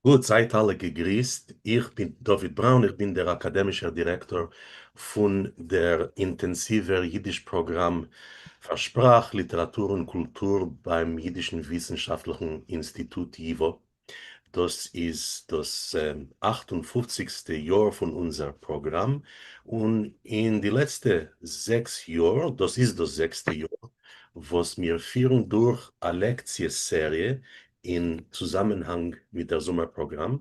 גוט, זייט אלע געגריסט, איך בין דוד בראון, איך בין דער אקאדעמישער דירעקטאר פון דער אינטענסיווער יידיש פראגראם פאר שפראך, ליטעראטור און קולטור ביים יידישן וויסנשאפטליכן אינסטיטוט ייווא. דאס איז דאס אכט און פופציגסטע יאר פון אונזער פראגראם, און אין די לעצטע זעקס יאר, דאס איז דאס זעקסטע יאר, וואס מיר פירן דורך א לעקציע סעריע אין צוזאמענהאנג מיט דער זומער פראגראם,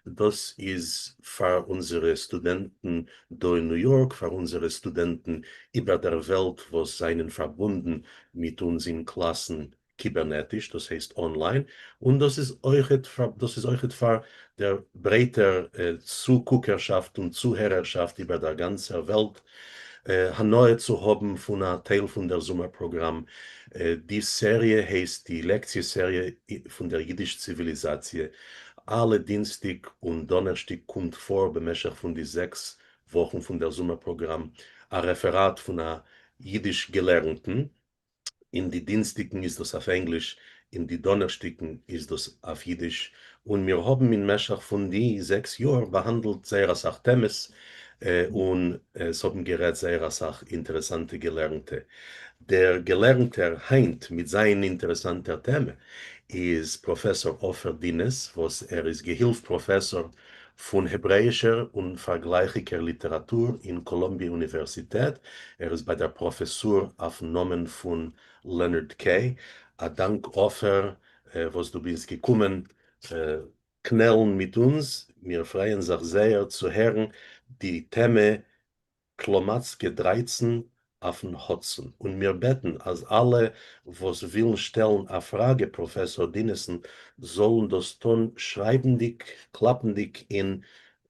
דאס איז פאר אונזערע סטודענטן דא אין ניו יארק, פאר אונזערע סטודענטן איבער דער וועלט וואס זענען פארבונדן מיט אונז אין קלאסן קיבערנעטיש, דאס הייסט online, און דאס איז אויכעט פאר דאס איז אויכעט פאר דער ברייטער צוקוקערשאפט און צוהערערשאפט איבער דער גאנצער וועלט הנאה צו האבן פון א טייל פון דער זומער פראגראם. די סעריע הייסט די לעקציע סעריע פון דער יידיש ציוויליזאציע. אלע דינסטיק און דאנערשטיק קומט פאר במשך פון די זעקס וואכן פון דער זומער פראגראם א רעפעראט פון א יידיש געלערנטן. אין די דינסטיקן איז דאס אויף ענגליש, אין די דאנערשטיקן איז דאס אויף אידיש, און מיר האבן אין משך פון די זעקס יאר באהאנדלט זייער אסאך טעמעס, און עס האבן גערעדט זייער אסאך אינטערעסאנטע געלערנטע. דער געלערנטער היינט מיט זיין אינטערעסאנטער טעמע איז פראפעסאר עופר דינעס, וואס ער איז געהילף פראפעסאר פון העברעאישער און פארגלייכיקער ליטעראטור אין קאלומביע אוניווערסיטעט, ער איז ביי דער פראפעסור אויפן נאמען פון לענארד קעי. א דאנק עופר וואס דו ביסט געקומען קנעלן מיט אונז, מיר פרייען זיך זייער צו הערן די טעמע טלאמאצקע 13 אויפן האדסאן, און מיר בעטן אז אלע וואס ווילן שטעלן א פראגע פראפעסאר דיניסן זאלן דאס טון שרייבנדיג קלאפנדיג אין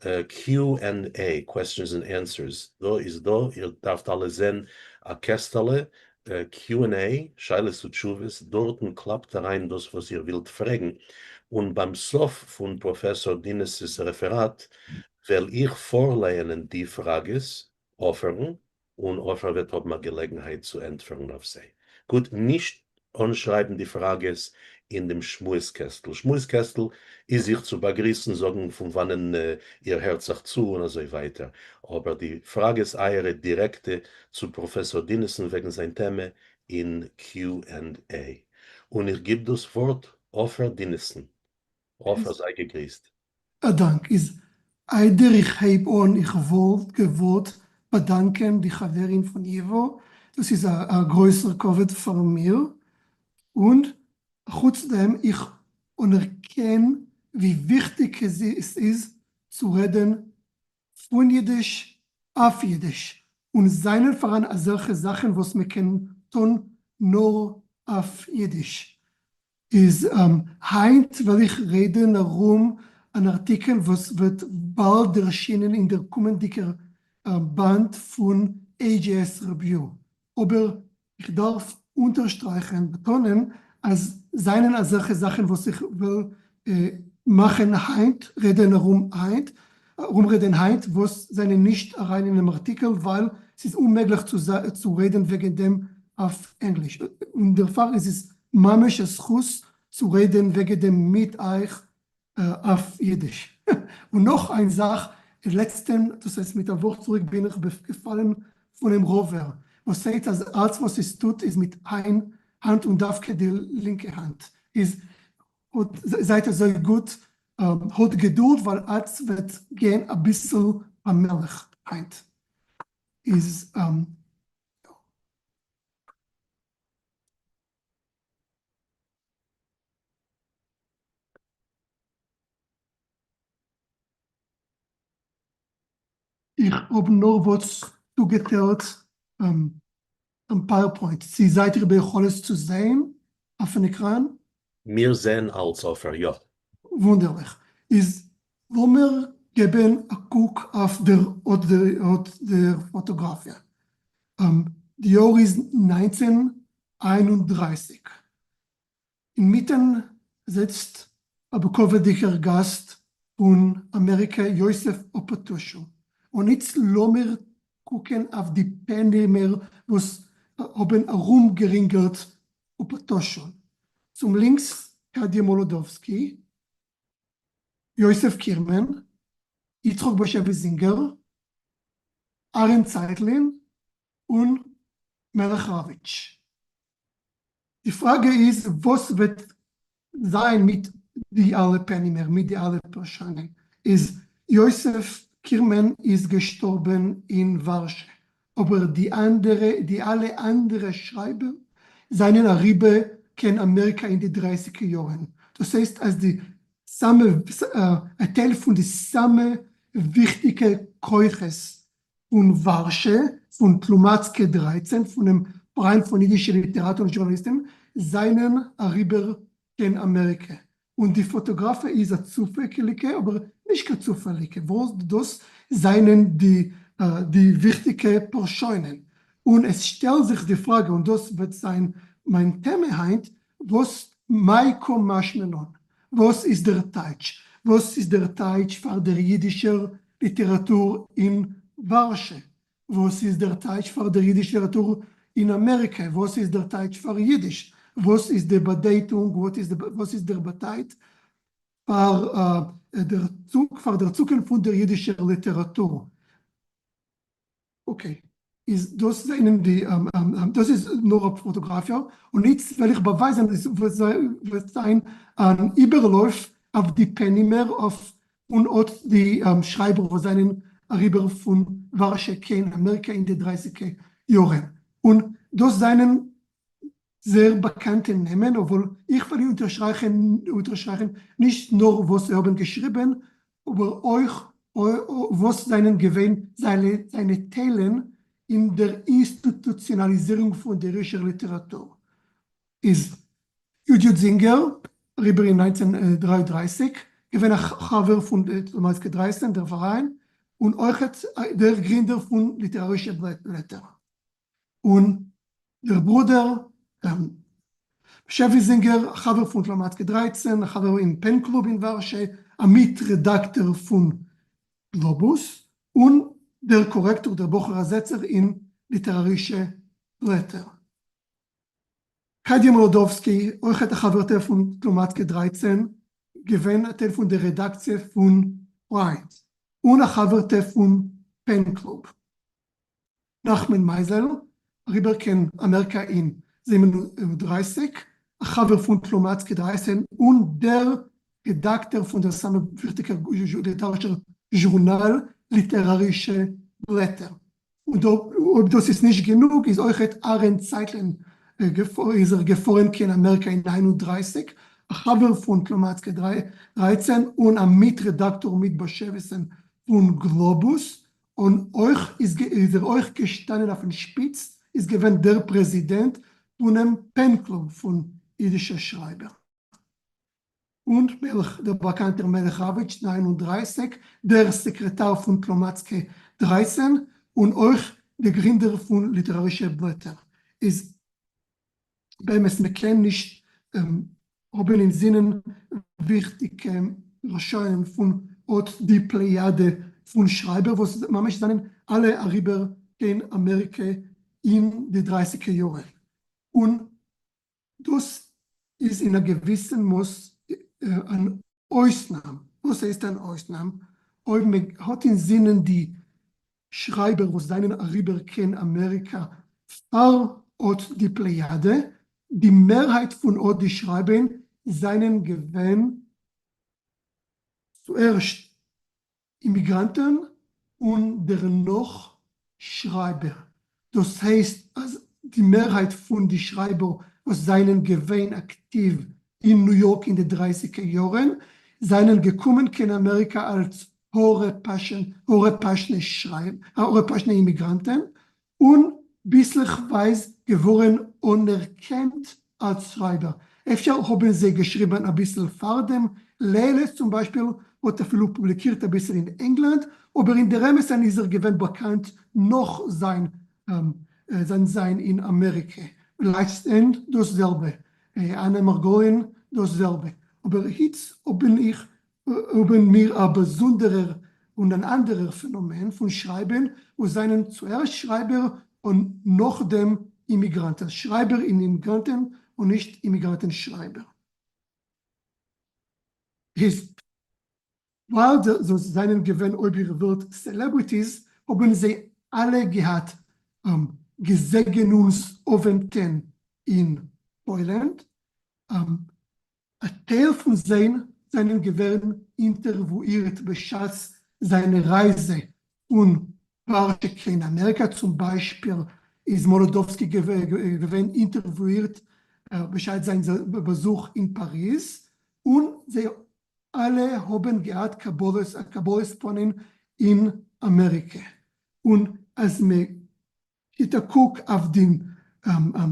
Q and A, Questions and Answers, דא איז דא, איר דארפט אלע זען א קעסטעלע Q and A, שאלות ותשובות, דארטן קלאפט אריין דאס וואס איר ווילט פרעגן, און ביים סוף פון פראפעסאר דיניס'ס רעפעראט וועל איך פארלייענען די פראגעס עופר'ן, און עופר וועט האבן א געלעגנהייט צו ענטפערן אויף זיי. גוט, נישט אנשרייבן די פראגעס אין דעם שמועס קעסטל. שמועס קעסטל איז זיך צו באגריסן, זאגן פון וואנען איר הערט זיך צו און אזוי ווייטער. אבער די פראגעס אייערע דירעקטע צו פראפעסאר דיניסן וועגן זיין טעמע אין Q and A. און איך גיב דאס ווארט עופר דיניסן. עופר זיי געגריסט. א דאנק. איז איידער איך הייב אן איך וואלט געוואלט באדאנקען די חברים פון ייווא, דאס איז א גרויסער כבוד פאר מיר, און חוץ דעם איך אנערקען ווי וויכטיג עס איז צו רעדען פון אידיש אויף אידיש, און זענען פאראן אזעלכע זאכן וואס מען קען טון נאר אויף אידיש. איז היינט וועל איך רעדן ארום אן ארטיקל וואס וועט באלד ערשינען אין דער קומענדיגער באנד פון AJS Review, אבער איך דארף אונטערשטרייכן, באטאנען, אז זענען אזעלכע זאכן וואס איך וועל מאכן היינט, רעדן ארום היינט, ארומרעדן היינט, וואס זענען נישט אריין אינעם ארטיקל ווייל ס'איז אוממעגליך צו רעדן וועגן דעם אויף ענגליש, און דערפאר איז עס ממש א זכות צו רעדן וועגן דעם מיט אייך אויף אידיש. און נאך איין זאך, לעצטען, דאס הייסט מיט א וואך צוריק בין איך געפאלן פונעם ראווער, וואס הייסט אז אלץ וואס עס טוט איז מיט איין האנט און דווקא די לינקע האנט, איז זייט אזוי גוט האט געדולד ווייל אלץ וועט גיין אביסל פאמעליך היינט. איז. איך האב נארוואס צוגעטיילט דעם PowerPoint, צי זייט איר ביכולת צו זעהן אויפן עקראן? מיר זעהן אלץ עופר, יא. וואונדערליך. איז לאמיר געבן א קוק אויף דער אט דער פאטאגראפיע. די יאר איז 1931. אינמיטן זיצט א בכבוד'דיגער גאסט פון אמעריקע יוסף אפאטאשו, און איצט לאמיר קוקען אויף די פענימער וואס האבן ארומגערינגעלט אפאטאשון, צום לינקס קאדיע מאלאדאווסקי. יוסף קירמען, יצחק באשעוויס זינגער, אהרן צייטלין און מלך ראוויטש. די פראגע איז וואס וועט זיין מיט די אלע פענימער, מיט די אלע פארשוינען? איז יוסף קירמען איז געשטארבען אין ווארשע, אבער די אנדערע, די אלע אנדערע שרייבער זענען אריבער קיין אמעריקא אין די דרייסיגער יארען, דאס הייסט אז די סאמע, א טייל פון די סאמע וויכטיגע כוחות פון ווארשע, פון טלומאצקע 13, פונעם פאראיין פון אידישע ליטעראטן און זשורנאליסטן, זענען אריבער קיין אמעריקע. און די פאטאגראפיע איז א צופעליגע, אבער נישט קיין צופעליגע, וואס דאס זענען די די וויכטיגע פארשוינען. און עס שטעלט זיך די פראגע, און דאס וועט זיין מיין טעמע היינט, וואס מאי קא משמע לן? וואס איז דער טייטש? וואס איז דער טייטש פאר דער יידישער ליטעראטור אין ווארשע? וואס איז דער טייטש פאר דער יידיש ליטעראטור אין אמעריקע? וואס איז דער טייטש פאר יידיש? וואס איז די באדייטונג? וואס איז דער באטייט פאר דער צוקונפט פון דער יידישער ליטעראטור? Okay, איז דאס זענען די, דאס איז נאר א פאטאגראפיע, און איצט וועל איך באווייזען, עס וועט זיין אן איבערלויף אויף די פענימער אויף און אט די שרייבער וואס זענען אריבער פון ווארשע קיין אמעריקא אין די דרייסיגע יארען, און דאס זענען זייער באקאנטע נעמען, אבער איך וועל אונטערשטרייכען אונטערשטרייכען נישט נאר וואס זיי האבען געשריבען, אבער אויך וואס זענען געווען זיינע טיילען אין דער אינסטיטוציאנאליזירונג פון דער אידישער ליטעראטור. איז י. י. זינגער, אריבער אין 1933, געווען א חבר פון טלאמאצקע 13, דער פאראיין, און אויכעט דער גרינדער פון ליטערארישע בלעטער. און דער ברודער באשעוויס זינגער, א חבר פון טלאמאצקע 13, א חבר אין פען קלוב אין ווארשע, א מיט-רעדאקטאר פון גלאבוס, און דער קארעקטאר, דער בחור הזעצער אין ליטערארישע בלעטער. קאדיע מאלאדאווסקי, אויכעט א חברטע פון טלאמאצקע 13, געווען א טייל פון דער רעדאקציע פון פריינד, און א חברטע פון פען קלוב. נחמן מייזעל, אריבער קיין אמעריקא אין 37, א חבר פון טלאמאצקע 13 און דער רעדאקטאר פון דער סאמע וויכטיגער ליטערארישער זשורנאל ליטערארישע בלעטער. און אויב דאס איז נישט גענוג איז אויכעט אהרן צייטלין איז ער געפארען קיין אמעריקא אין 39, א חבר פון טלאמאצקע 13 און א מיט-רעדאקטאר מיט באשעוויסען פון גלאבוס, און אויך איז איז ער אויך געשטאנען אויפן שפיץ, איז געווען דער פרעזידענט פונעם פען קלוב פון אידישע שרייבער. און מלך, דער באקאנטער מלך ראוויטש, 39, דער סעקרעטאר פון טלאמאצקע 13, און אויך דער גרינדער פון ליטערארישע בלעטער, איז באמת מען קען נישט האבן אין זינען וויכטיגע ראשונים פון אט די פלעיאדע פון שרייבער וואס ממש זענען אלע אריבער קיין אמעריקע אין די דרייסיגע יארען, און דאס איז אין א געוויסע מאס אן אויסנאם. וואס הייסט אן אויסנאם? אויב מען האט אין זינען די שרייבער וואס זענען אריבער קיין אמעריקא פאר אט די פלעיאדע, די מערהייט פון אט די שרייבער זענען געווען צוערשט אימיגראנטן און דערנאך שרייבער, דאס הייסט אז די מערהייט פון די שרייבער וואס זענען געווען אקטיוו אין ניו יארק אין די דרייסיגער יארן זענען געקומען קיין אמעריקא אלס הארעפאשנע אימיגראנטן און ביסלעכווייז געווארן אנערקענט אלס שרייבער. אפשר האבן זיי געשריבן אביסל פארדעם, לעלעס צום ביישפיל האט אפילו פובליקירט אביסל אין ענגלאנד, אבער אין דער אמת'ן איז ער געווען באקאנט נאך זיין זיין זיין אין אמעריקע. לייטשטיין דאס זעלבע, אנא מארגאלין דאס זעלבע. אבער היצט האבן איך האבן מיר א באזונדערער און אן אנדערער פענאמען פון שרייבען וואס זענען צוערשט שרייבער און נאכדעם אימיגראנטען, שרייבער און אימיגראנטען און נישט אימיגראנטען שרייבער. איז ווייל זיי זענען געווען אויב איר ווילט celebrities האבן זיי אלע געהאט געזעגענונגס אווענטן אין פוילענד, א טייל פון זיי זענען געווען אינטערוואואירט בשעת זיינע רייזע פון ווארשע קיין אמעריקא, צום ביישפיל איז מאלאדאווסקי געווען אינטערוואואירט בשעת זיין באזוך אין פאריז, און זיי אלע האבן געהאט קבלת פנים אין אמעריקע, און אז מען גיט א קוק אויף די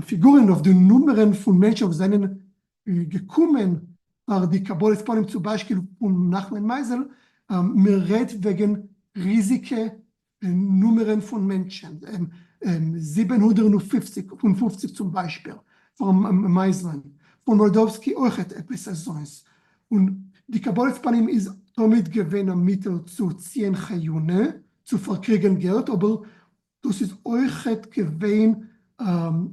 פיגורן, אויף די נומערן פון מענטשן וואס זענען געקומען פאר די קבלת פנים צום ביישפיל פון נחמן מייזעל, מען רעדט וועגן ריזיגע נומערן פון מענטשן, 750 צום ביישפיל פאר מייזלען, פון מאלאדאווסקי אויכעט עפעס אזוינס, און די קבלת פנים איז תמיד געווען א מיטל צו ציען חיונה, צו פארקריגען געלט, אבער דאס איז אויכעט געווען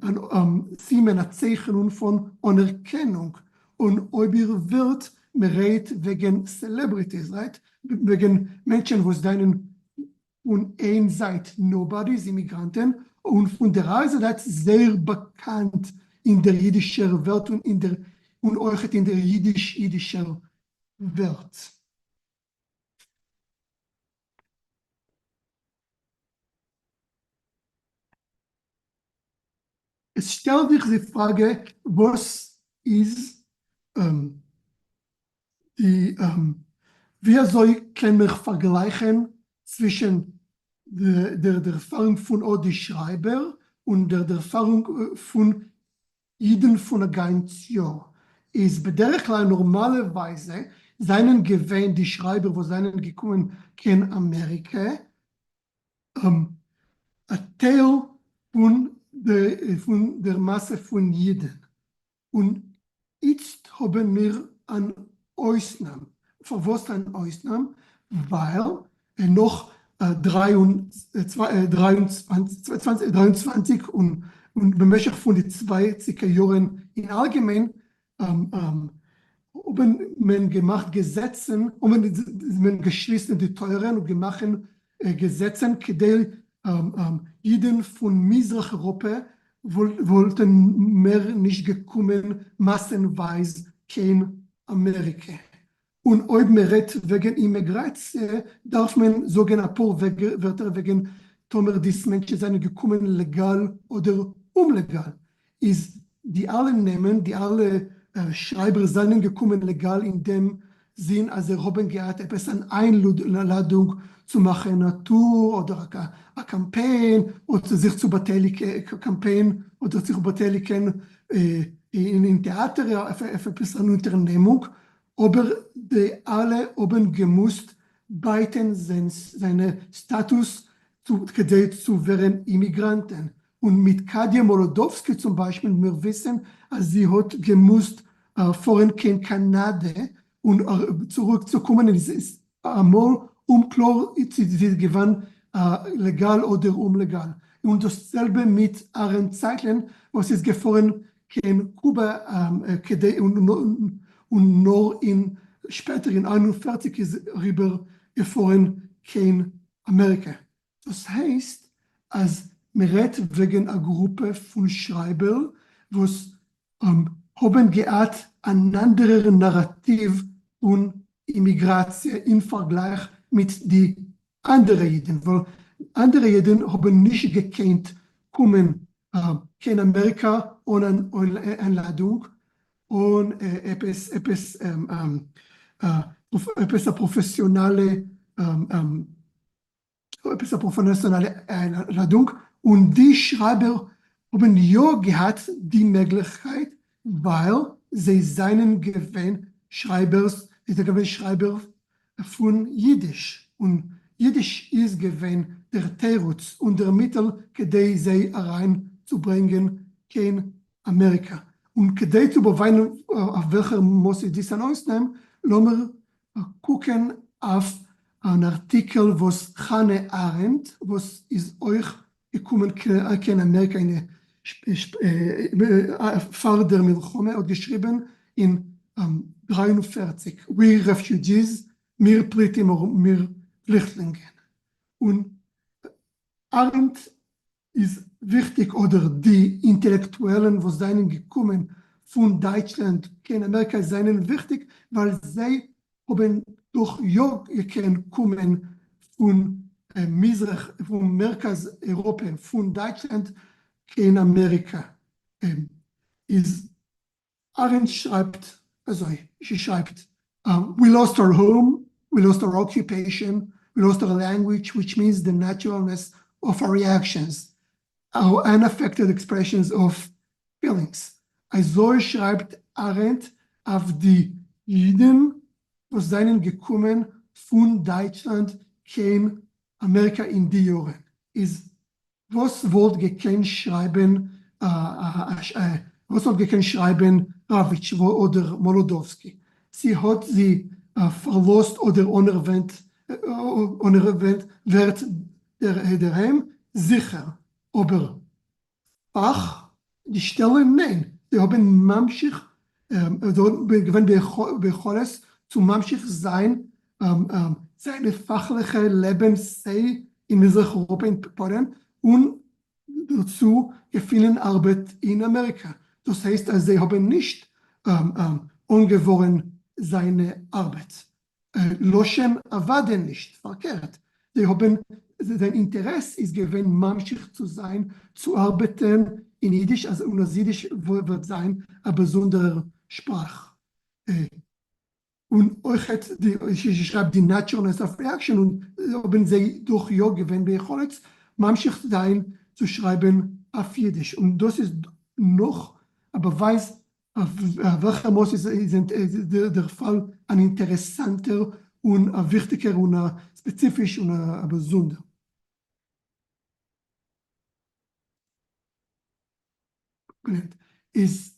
אן סימן א צייכענונג פון אנערקענונג, און אויב איר ווילט מען רעדט וועגן celebrities right, וועגן מענטשען וואס זענען פון איין זייט nobodies אימיגראנטען, און פון דער אנדערע זייט זייער באקאנט אין דער אידישער וועלט און אין דער און אויכעט אין דער אידיש אידישער וועלט. עס שטעלט זיך די פראגע וואס איז די ווי אזוי קען מען פארגלייכן צווישן דער ערפארונג פון אט די שרייבער און דער ערפארונג פון אידן פון א גאנץ יאר איז בדרך כלל נארמאלערווייזע זענען געווען די שרייבער וואס זענען געקומען קיין אמעריקע א טייל פון דער מאסע פון אידן, און איצט האבן מיר אן אויסנאם. פארוואס אן אויסנאם? ווייל נאך 23 און במשך פון די צווייציגער יארן אין אלגעמיין האבן מען געמאכט געזעצן, האבן מען געשליסן די טויערן און געמאכן געזעצן כדי אידן פון מזרח אירופע וואלטן מער נישט געקומען מאסנווייז קיין אמעריקע. און אויב מען רעדט וועגן אימעגראציע דארף מען זאגן אפאר ווערטער וועגן טאמער די מענטשן זענען געקומען לעגאל אדער אומלעגאל, איז די אלע נעמען די אלע שרייבער זענען געקומען לעגאל אין דעם זין אז זיי האבן געהאט עפעס אן איינלאדונג צו מאכן א tour אדער א קאמפיין אדער זיך צו באטייליגן קאמפיין אדער זיך באטייליגן אין טעאטער אויף עפעס אן אונטערנעמונג, אבער די אלע האבן געמוזט בייטען זיינע סטאטוס כדי צו ווערן אימיגראנטען, און מיט קאדיע מאלאדאווסקי צום ביישפיל מיר וויסען אז זי האט געמוזט פארען קיין קאנאדע און צוריק צו קומען איז אמאל אומקלאר צו זי איז געווען לעגאל אדער אומלעגאל, און דאס זעלבע מיט אהרן צייטלין וואס איז געפארען קיין קובא כדי און נאר אין שפעטער אין 41 איז אריבער געפארען קיין אמעריקע. דאס הייסט אז מען רעדט וועגן א גרופע פון שרייבער וואס האבן געהאט אן אנדערער נאראטיוו פון אימיגראציע אין פארגלייך מיט די אנדערע אידן, ווייל אנדערע אידן האבן נישט געקענט קומען קיין אמעריקא אן אן איינלאדונג, אן עפעס עפעס עפעס א פראפעסיאנאלע עפעס א פראפעסיאנאלע איינלאדונג, און די שרייבער האבן יא געהאט די מעגליכקייט ווייל זיי זענען געווען שרייבערס, זיי זענען געווען שרייבער פון אידיש, און אידיש איז געווען דער תירוץ און דער מיטל כדי זיי אריין צו ברענגען קיין אמעריקא, און כדי צו באוויינען אויף וועלכער מאס איז דיס אן אויסנאם, לאמיר קוקען אויף אן ארטיקעל וואס חנה ארענדט וואס איז אויך געקומען קיין אמעריקא אין פאר דער מלחמה האט געשריבען אין 43 We refugees. מיר פּליטים אָדער מיר פֿליכטלינגען. און אַרענדט איז וויכטיק אָדער די אינטעלעקטועלן וואָס זײַנען געקומען פֿון דײַטשלאַנד קיין אַמעריקע זײַנען וויכטיק ווײַל זיי האָבן דאָך יאָ געקענט קומען פֿון מזרח, פֿון מרכז אייראָפּע, פֿון דײַטשלאַנד קיין אַמעריקע. איז ארענדט שרייבט אזוי, זי שרייבט, We lost our home, we lost our occupation, we lost our language, which means the naturalness of our reactions, our unaffected expressions of feelings. אזוי שרייבט ארענדט אויף די אידן וואס זענען געקומען פון דייטשלאנד קיין אמעריקא אין די יארן. איז וואס וואלט געקענט שרייבען וואס וואלט געקענט שרייבען ראוויטש אדער מאלאדאווסקי? צי האט זי פארלאזט אדער אנערווענט אנערווענט ווערט דער היים? זיכער. אבער פאך די שטעלע? ניין. זיי האבען ממשיך געווען ביכולת צו ממשיך זיין זיינע פאכליכע לעבען סיי אין מזרח אייראפע אין פוילען און דערצו געפינען ארבעט אין אמעריקא, דאס הייסט אז זיי האבען נישט אנגעווארען זיינע ארבעט לשון אוודאי נישט, פארקערט זיי האבען זיין אינטערעס איז געווען ממשיך צו זיין צו ארבעטען אין אידיש און אז אידיש וועט זיין א באזונדערער שפראך. און אויכעט די זי שרייבט די naturalness of reaction און האבן זיי דאך יא געווען ביכולת ממשיך זיין צו שרייבען אויף אידיש און דאס איז נאך א באווייז אויף וועלכע מאס איז דער פאל אן אינטערעסאנטער און א וויכטיגער און א ספעציפיש און א באזונדער. איז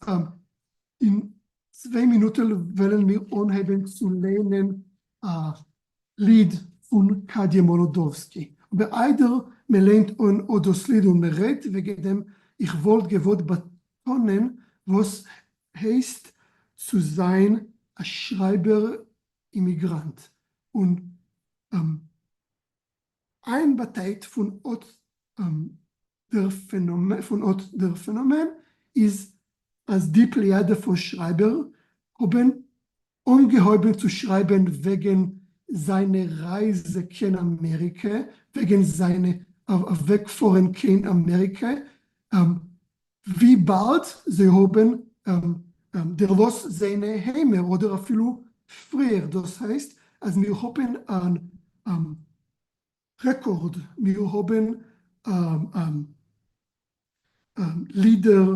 אין צוויי מינוטעל וועלן מיר אנהייבען צו לייענען א ליד פון קאדיע מאלאדאווסקי, אבער איידער מען לייענט אן אט דאס ליד און מען רעדט וועגען דעם, איך וואלט געוואלט באטאנען וואס הייסט צו זיין א שרייבער אימיגראנט, און איין באטייט פון אט דער פון אט דער פענאמען איז אז די פלעיאדע פון שרייבער האבן אנגעהויבן צו שרייבן וועגן זיינע רייזע קיין אמעריקע, וועגן זיינע אוועקפארן קיין אמעריקע, וויבאלד זיי האבן דערלאזט זיינע היימער אדער אפילו פריער, דאס הייסט אז מיר האבן אן רעקארד, מיר האבן לידער,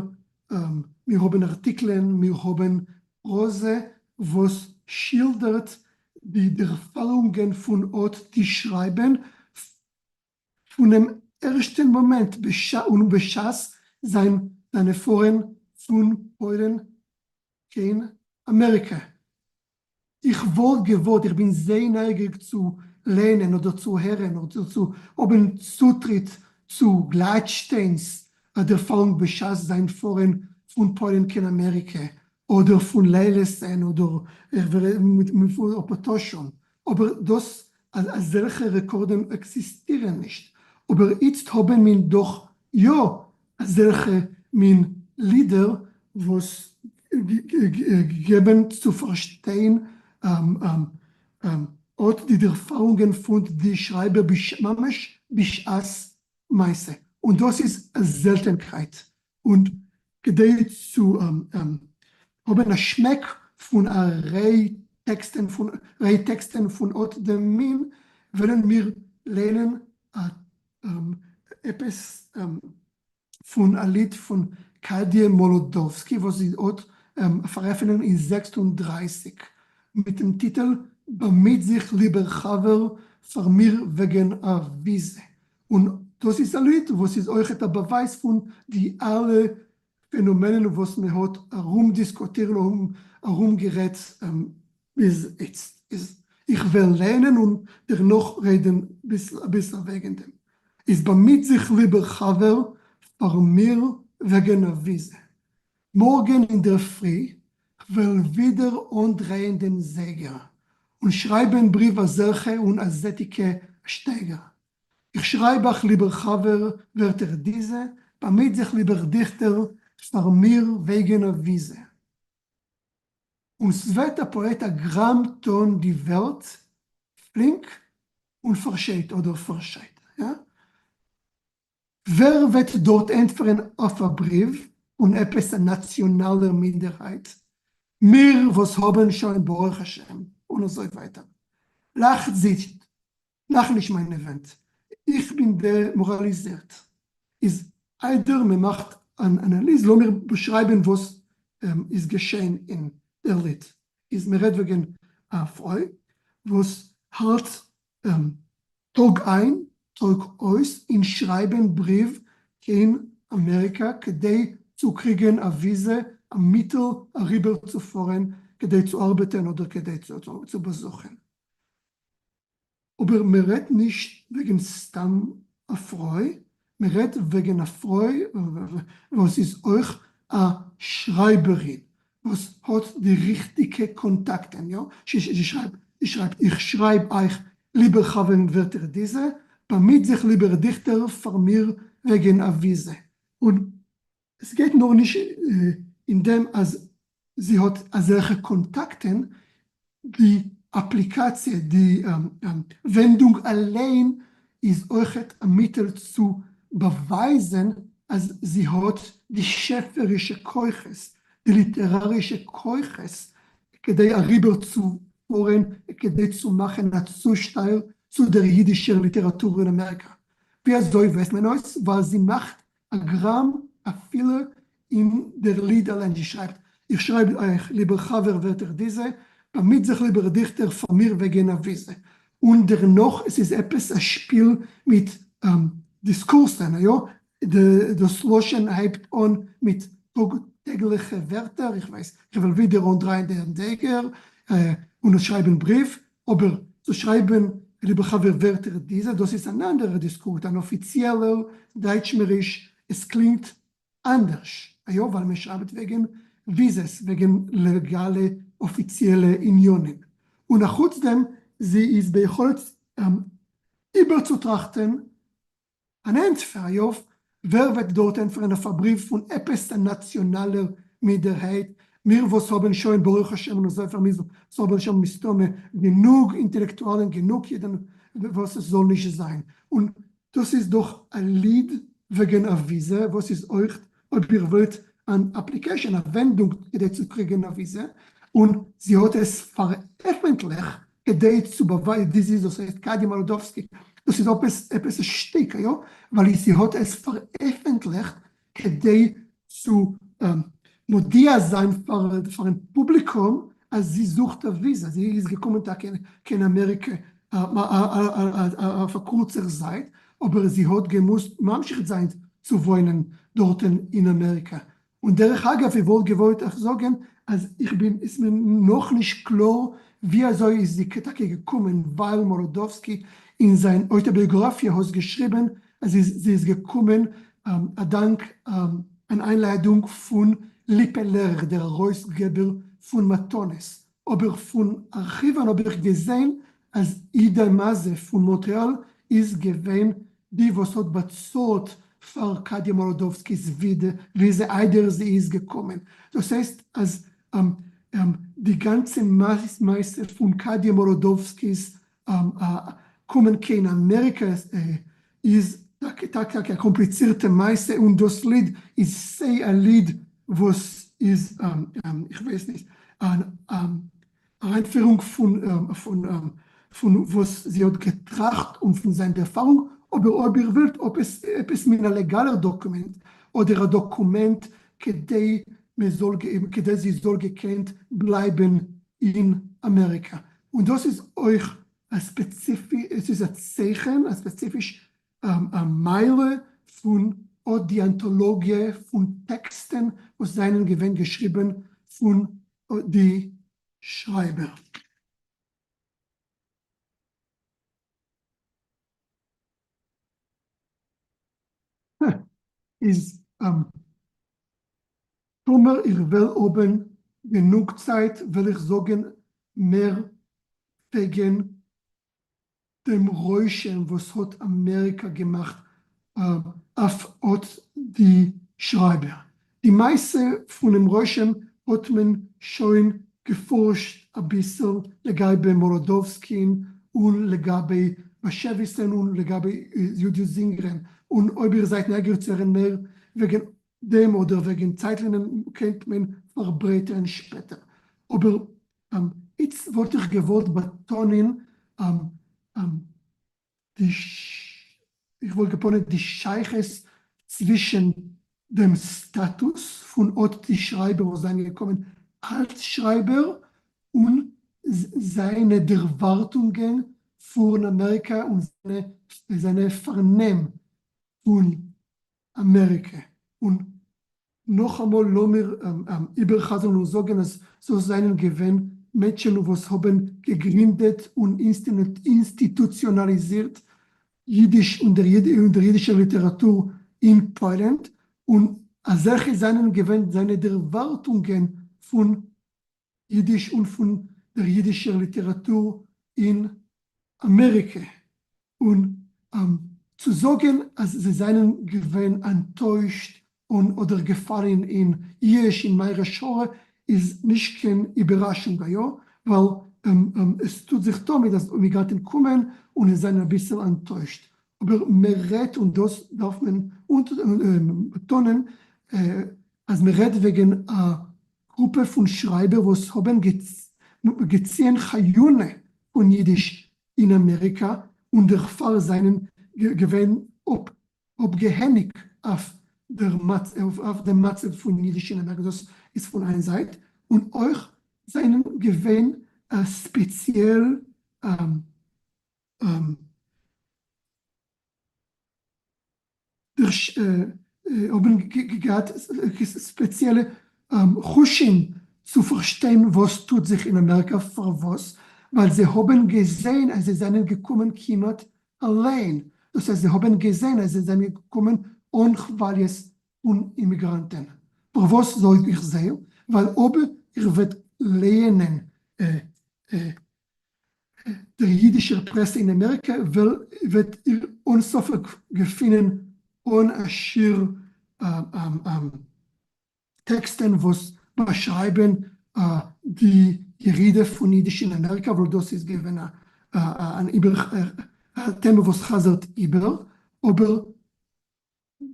מיר האבן ארטיקלען, מיר האבן פראזע וואס שילדערט די דערפארונגען פון אט די שרייבען פונעם ערשטען מאמענט און בשעת זיינע פארען פון פוילען קיין אמעריקע. איך וואלט געוואלט, איך בין זייער נייגעריג צו לערנען אדער צו הערן אדער צו האבן צוטריט צו גלאטשטיינ'ס ערפארונג בשעת זיין פארן פון פוילן קיין אמעריקע, אדער פון לעלעס'ן אדער פון אפאטאשון, אבער דאס אזעלכע רעקארדן עקזיסטירן נישט, אבער איצט האבן מיר דאך יא אזעלכע מין לידער וואס געבן צו פארשטיין אט די דערפארונגען פון די שרייבער ממש בשעת מעשה, און דאס איז א זעלטענקייט, און כדי צו האבן א שמעק פון א ריי טעקסטן פון ריי טעקסטן פון אט דעם מין, וועלן מיר ליינען עפעס פון א ליד פון קאדיע מאלאדאווסקי וואס זי האט פארעפענען אין 36 מיטן טיטל באמיט זיך ליבער חבר פאר מיר וועגן א וויזע, און דאס איז א ליד וואס איז אויכעט א באווייז פון די אלע פענאמענען וואס מען האט ארום דיסקוטירט און ארום גערעדט ביז איצט. איז איך וועל לייענען און דערנאך רעדען אביסל וועגען דעם. איז באמיט זיך ליבער חבר פאר מיר וועגען א וויזע. מארגען אינדערפרי כ'וועל ווידער אנדרייען דעם זייגער. און שרײַבן בריוו אַזעלכע און אַזעטיקע אַ שטייגער. איך שרײַב אײַך, ליבער חבֿר, ווערטער דיזע, באַמיט זיך, ליבער דיכטער, פֿאַר מיר וועגן אַ וויזע. און ס'וועט אַ פּאָעט אַ גראַם טאָן די וועלט פֿלינק און פֿאַרשייט אָדער פֿאַרשייט. ווער וועט דארט ענטפערן אויף א בריוו פון עפעס א נאציאנאלער מינדערהייט, מיר וואס האבן שוין ברוך השם און אזוי ווייטער. לאכט זיך, לאך נישט מיינע ווענט, איך בין דעמאראליזירט. איז איידער מען מאכט אן אנאליז לאמיר באשרייבען וואס איז געשען אין דער ליד. איז מען רעדט וועגען א פרוי וואס האלט טאג איין טאג אויס אין שרייבען בריוו קיין אמעריקא כדי צו קריגען א וויזע א מיטעל אריבער צו פארען כדי צו ארבעטען אדער כדי צו באזוכען. אבער מען רעדט נישט וועגען סתם א פרוי, מען רעדט וועגען א פרוי וואס איז אויך א שרייבערין וואס האט די ריכטיגע קאנטאקטען, יא, זי שרייבט, איך שרייב אייך ליבער חבר ווערטער דיזע, באמיט זיך ליבער דיכטער פאר מיר וועגען א וויזע. און עס גייט נאר נישט אין דעם אז זי האט אזעלכע קאנטאקטען, די אפליקאציע, די ווענדונג אליין איז אויכעט א מיטעל צו באווייזען אז זי האט די שעפערישע כוחות, די ליטערארישע כוחות כדי אריבערצופארען, כדי צו מאכען א צושטייער צו דער אידישער ליטעראטור אין אמעריקא. ווי אזוי ווייסט מען אויס? ווייל זי מאכט א גראם אפילו אין דער ליד אליין. זי שרייבט, איך שרייב אייך, ליבער חבר ווערטער דיזע, באמיט זיך ליבער דיכטער פאר מיר וועגען א וויזע. און דערנאך עס איז עפעס א שפיל מיט דיסקורסען, יא, דאס לשון הייבט אן מיט טאג טעגליכע ווערטער, איך ווייס, איך וועל ווידער אנדרייען דעם זייגער און שרייבען בריוו, אבער צו שרייבען ליבער חבר ווערטער דיזע, דאס איז אן אנדערער דיסקורס, אן אפיציעלער דייטשמעריש, עס קלינגט אנדערש, יא, ווייל מען שרייבט וועגען וויזעס, וועגען לעגאלע אפיציעלע עניינים, און אחוץ דעם זי איז ביכולת איבערצוטראכטען אן ענטפער אויף ווער וועט דארט ענטפערן אויף א בריוו פון עפעס א נאציאנאלער מינדערהייט, מיר וואס האבען שוין ברוך השם און אזוי פאר מיר וואס האבען שוין מסתמא גענוג אינטעלעקטואלען גענוג אידען וואס עס זאל נישט זיין, און דאס איז דאך א ליד וועגען א וויזע וואס איז אויכט אויב איר ווילט אן application א ווענדונג כדי צו קריגען א וויזע, און זי האט עס פארעפענטליכט כדי צו באווייזן די זי דאס הייסט קאדיע מאלאדאווסקי דאס איז עפעס עפעס א שטיק יא ווייל זי האט עס פארעפענטליכט כדי צו מודיע זיין פארן פובליקום אז זי זוכט א וויזא זי איז געקומען טאקע קיין אמעריקע אויף א קורצער צייט אבער זי האט געמוזט ממשיך זיין צו וואוינען דארטן אין אמעריקע און דרך אגב איך וואלט געוואלט אויך זאגען אז איך בין איז מיר נאכנישט קלאר ווי אזוי איז זי טאקע געקומען ווייל מאלאדאווסקי אין זיין אויטאביאגראפיע האט געשריבען אז זי איז געקומען אדאנק אן איינלאדונג פון ליפע לערער דער ארויסגעבער פון מתנות אבער פון ארכיווען האב איך געזעהן אז אידא מאזע פון מאנטריאל איז געווען די וואס האט באצאלט פאר קאדיע מאלאדאווסקי'ס וויזע איידער זי איז געקומען. דאס הייסט אז די גאנצע מעשה פון קאדיע מאלאדאווסקי'ס קומען קיין אמעריקא איז טאקע א קאמפליצירטע מעשה און דאס ליד איז סיי א ליד וואס איז איך ווייס נישט אן אריינפירונג פון וואס זי האט געטראכט און פון זיין ערפארונג, אבער אויב איר ווילט עפעס מין א לעגאלער דאקומענט אדער א דאקומענט כדי מען זאל כדי זי זאל געקענט בלייבן אין אמעריקא, און דאס איז אויך א ספעציפי עס איז א צייכן א ספעציפיש א מעלה פון אט די אנטאלאגיע פון טעקסטן וואס זענען געווען געשריבן פון די שרייבער. איז טאמער איך וועל האבן גענוג צייט וועל איך זאגן מער. וועגן דעם רושם וואס האט אמעריקא געמאכט אויף אט די שרייבער. די מעשה פונעם רושם האט מען שוין געפארשט אביסל לגבי מאלאדאווסקין און לגבי באשעוויסען און לגבי יהודית זינגערן, און אויב איר זייט נייגעריג צו הערן מער וועגן דעם אדער וועגן צייטלינען קענט מען פארברייטערן שפעטער. אבער איצט וואלט איך געוואלט באטאנען די איך וואלט געפונען די שייכות צווישן דעם סטאטוס פון אט די שרייבער וואס זענען געקומען אלס שרייבער און זיינע דערווארטונגען פון אמעריקא און זיינע פארנעם פון אמעריקע. און נאכאמאל לאמיר איבערחזרן און זאגן אז דאס זענען געווען מענטשן וואס האבן געגרינדעט און אינסטיטוציאנאליזירט יידיש און דער יידישער ליטעראטור אין פוילן, און אזעלכע זענען געווען זיינע דערווארטונגען פון יידיש און פון דער יידישער ליטעראַטור אין אַמעריקע, און צו זאָגן אַז זיי זיינען געווען אַנטוישט און אָדער געפאַלן אין ייאוש אין מרה שחורה איז נישט קיין איבערראַשונג, אַיאָ, ווייל עס טוט זיך תמיד אַז אימיגראַנטן קומען און זיי זיינען אַביסל אַנטוישט, אבער מען רעדט און דאס דארף מען באטאנען אז מען רעדט וועגן א גרופע פון שרייבער וואס האבן געציען חיונה פון אידיש אין אמעריקא און דערפאר זענען געווען אפגעהעניג אויף דעם מצב פון אידיש אין אמעריקא, דאס איז פון איין זייט, און אויך זענען געווען ספעציעל האבן געהאט ספעציעלע חושים צו פארשטיין וואס טוט זיך אין אמעריקא, פארוואס? ווייל זיי האבן געזען אז זיי זענען געקומען כמעט אליין, דאס הייסט זיי האבן געזען אז זיי זענען געקומען אן כוואליעס פון אימיגראנטען. פארוואס זאג איך זיי? ווייל אויב איר וועט לייענען דער ייִדישער פּרעסע אין אַמעריקע וועט איר אָן ספֿק געפֿינען אָן אַ שיעור טעקסטן וואָס באַשרײַבן די ירידה פֿון ייִדיש אין אַמעריקע, ווײַל דאָס איז געווען אַן טעמע וואָס חזרט איבער. אָבער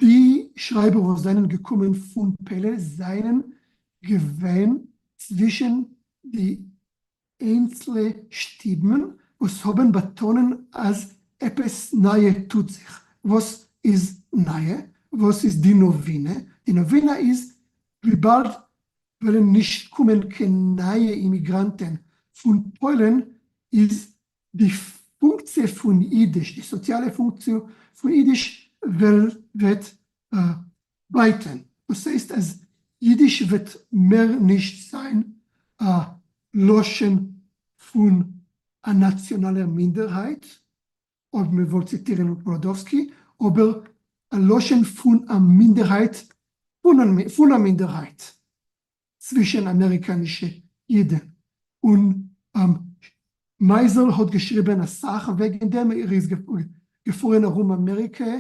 די שרײַבער וואָס זײַנען געקומען פֿון פּוילן זײַנען געווען צווישן די איינצלע שטימען וואס האבן באטאנען אז עפעס נייע טוט זיך. וואס איז נייע? וואס איז די נאווינע? די נאווינע איז וויבאלד וועלן נישט קומען קיין נייע אימיגראנטען פון פוילן איז די פונקציע פון אידיש, די סאציאלע פונקציע פון אידיש וועט בייטען, דאס הייסט אז אידיש וועט מער נישט זיין א לשון פון א נאציאנאלער מינדערהייט, אויב מען וואלט ציטירען מאלאדאווסקי, אבער א לשון פון א מינדערהייט פון א מינדערהייט צווישען אמעריקאנישע אידען, און מייזעל האט געשריבען אסאך וועגען דעם, ער איז געפארען ארום אמעריקע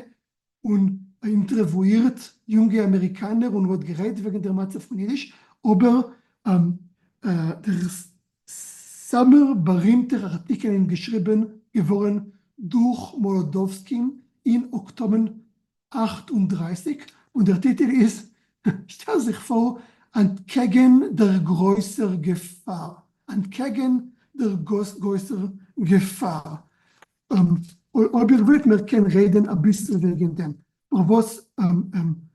און אינטערוויאירט יונגע אמעריקאנער און האט גערעדט וועגן דער מצב פון אידיש, אבער דער סאמער בארימטער ארטיקל איז געשריבען געווארען דורך מאלאדאווסקין אין אקטאבער 38, און דער טיטל איז, שטעל זיך פאר, אנטקעגן דער גרויסער געפאר, אנטקעגן דער גרויסער געפאר. אויב איר ווילט מיר קען רעדען אביסל וועגען דעם פארוואס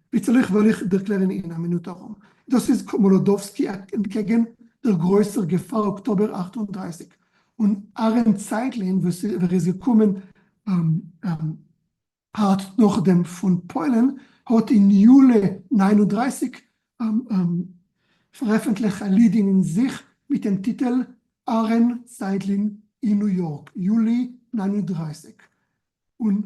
פיצעלעך וועל איך ערקלערען אין א מינוט ארום. דאס איז מאלאדאווסקי אנטקעגען דער גרויסער געפאר אקטאבער 38 און אהרן צייטלין וואס ער איז געקומען הארט נאכדעם פון פוילען האט אין יולי 39 פארעפענטליכט א ליד אין זיך מיט דעם טיטעל אהרן צייטלין אין ניו יארק, יולי 39. און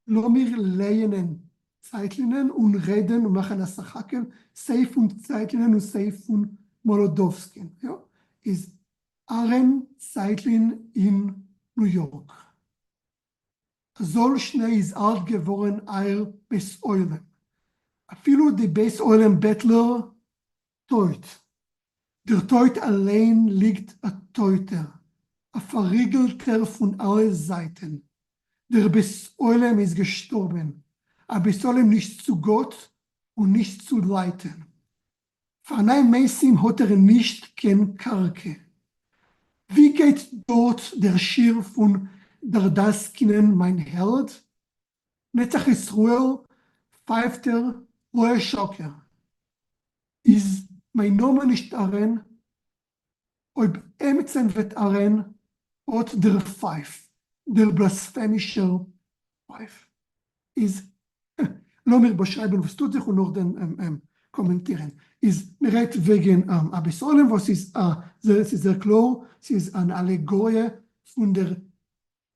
לאמיר לייענען צייטלינען און רעדען און מאכען א סך הכל סיי פון צייטלינען און סיי פון מאלאדאווסקין. יא? איז. אהרן צייטלין אין ניו יארק. אזוי שנעל איז אלט געווארן אייער בית עולם. אפילו די בית עולם בעטלער טויט. דער טויט אליין ליגט א טויטער, א פארריגלטער פון אלע זייטן. דער בית עולם איז געשטארבן, א בית עולם נישט צו גאט און נישט צו לייטן. פאר נייע מתים האט ער נישט קיין קרקע. ווי גייט דארט דער שיר פון דארדאנסקינען מיין העלד? נצח ישראל פייפט ער לא אשקר. איז מיין נאמען נישט אהרן? אויב עמיצן וועט אהרן אט דער פייף, דער בלאספעמישער פייף. איז לאמיר באשרייבען וואס טוט זיך און נאכדעם קאמענטירען. איז מ'רעדט וועגען א בית עולם וואס איז א ס'איז זייער קלאר ס'איז אן אלעגאריע פון דער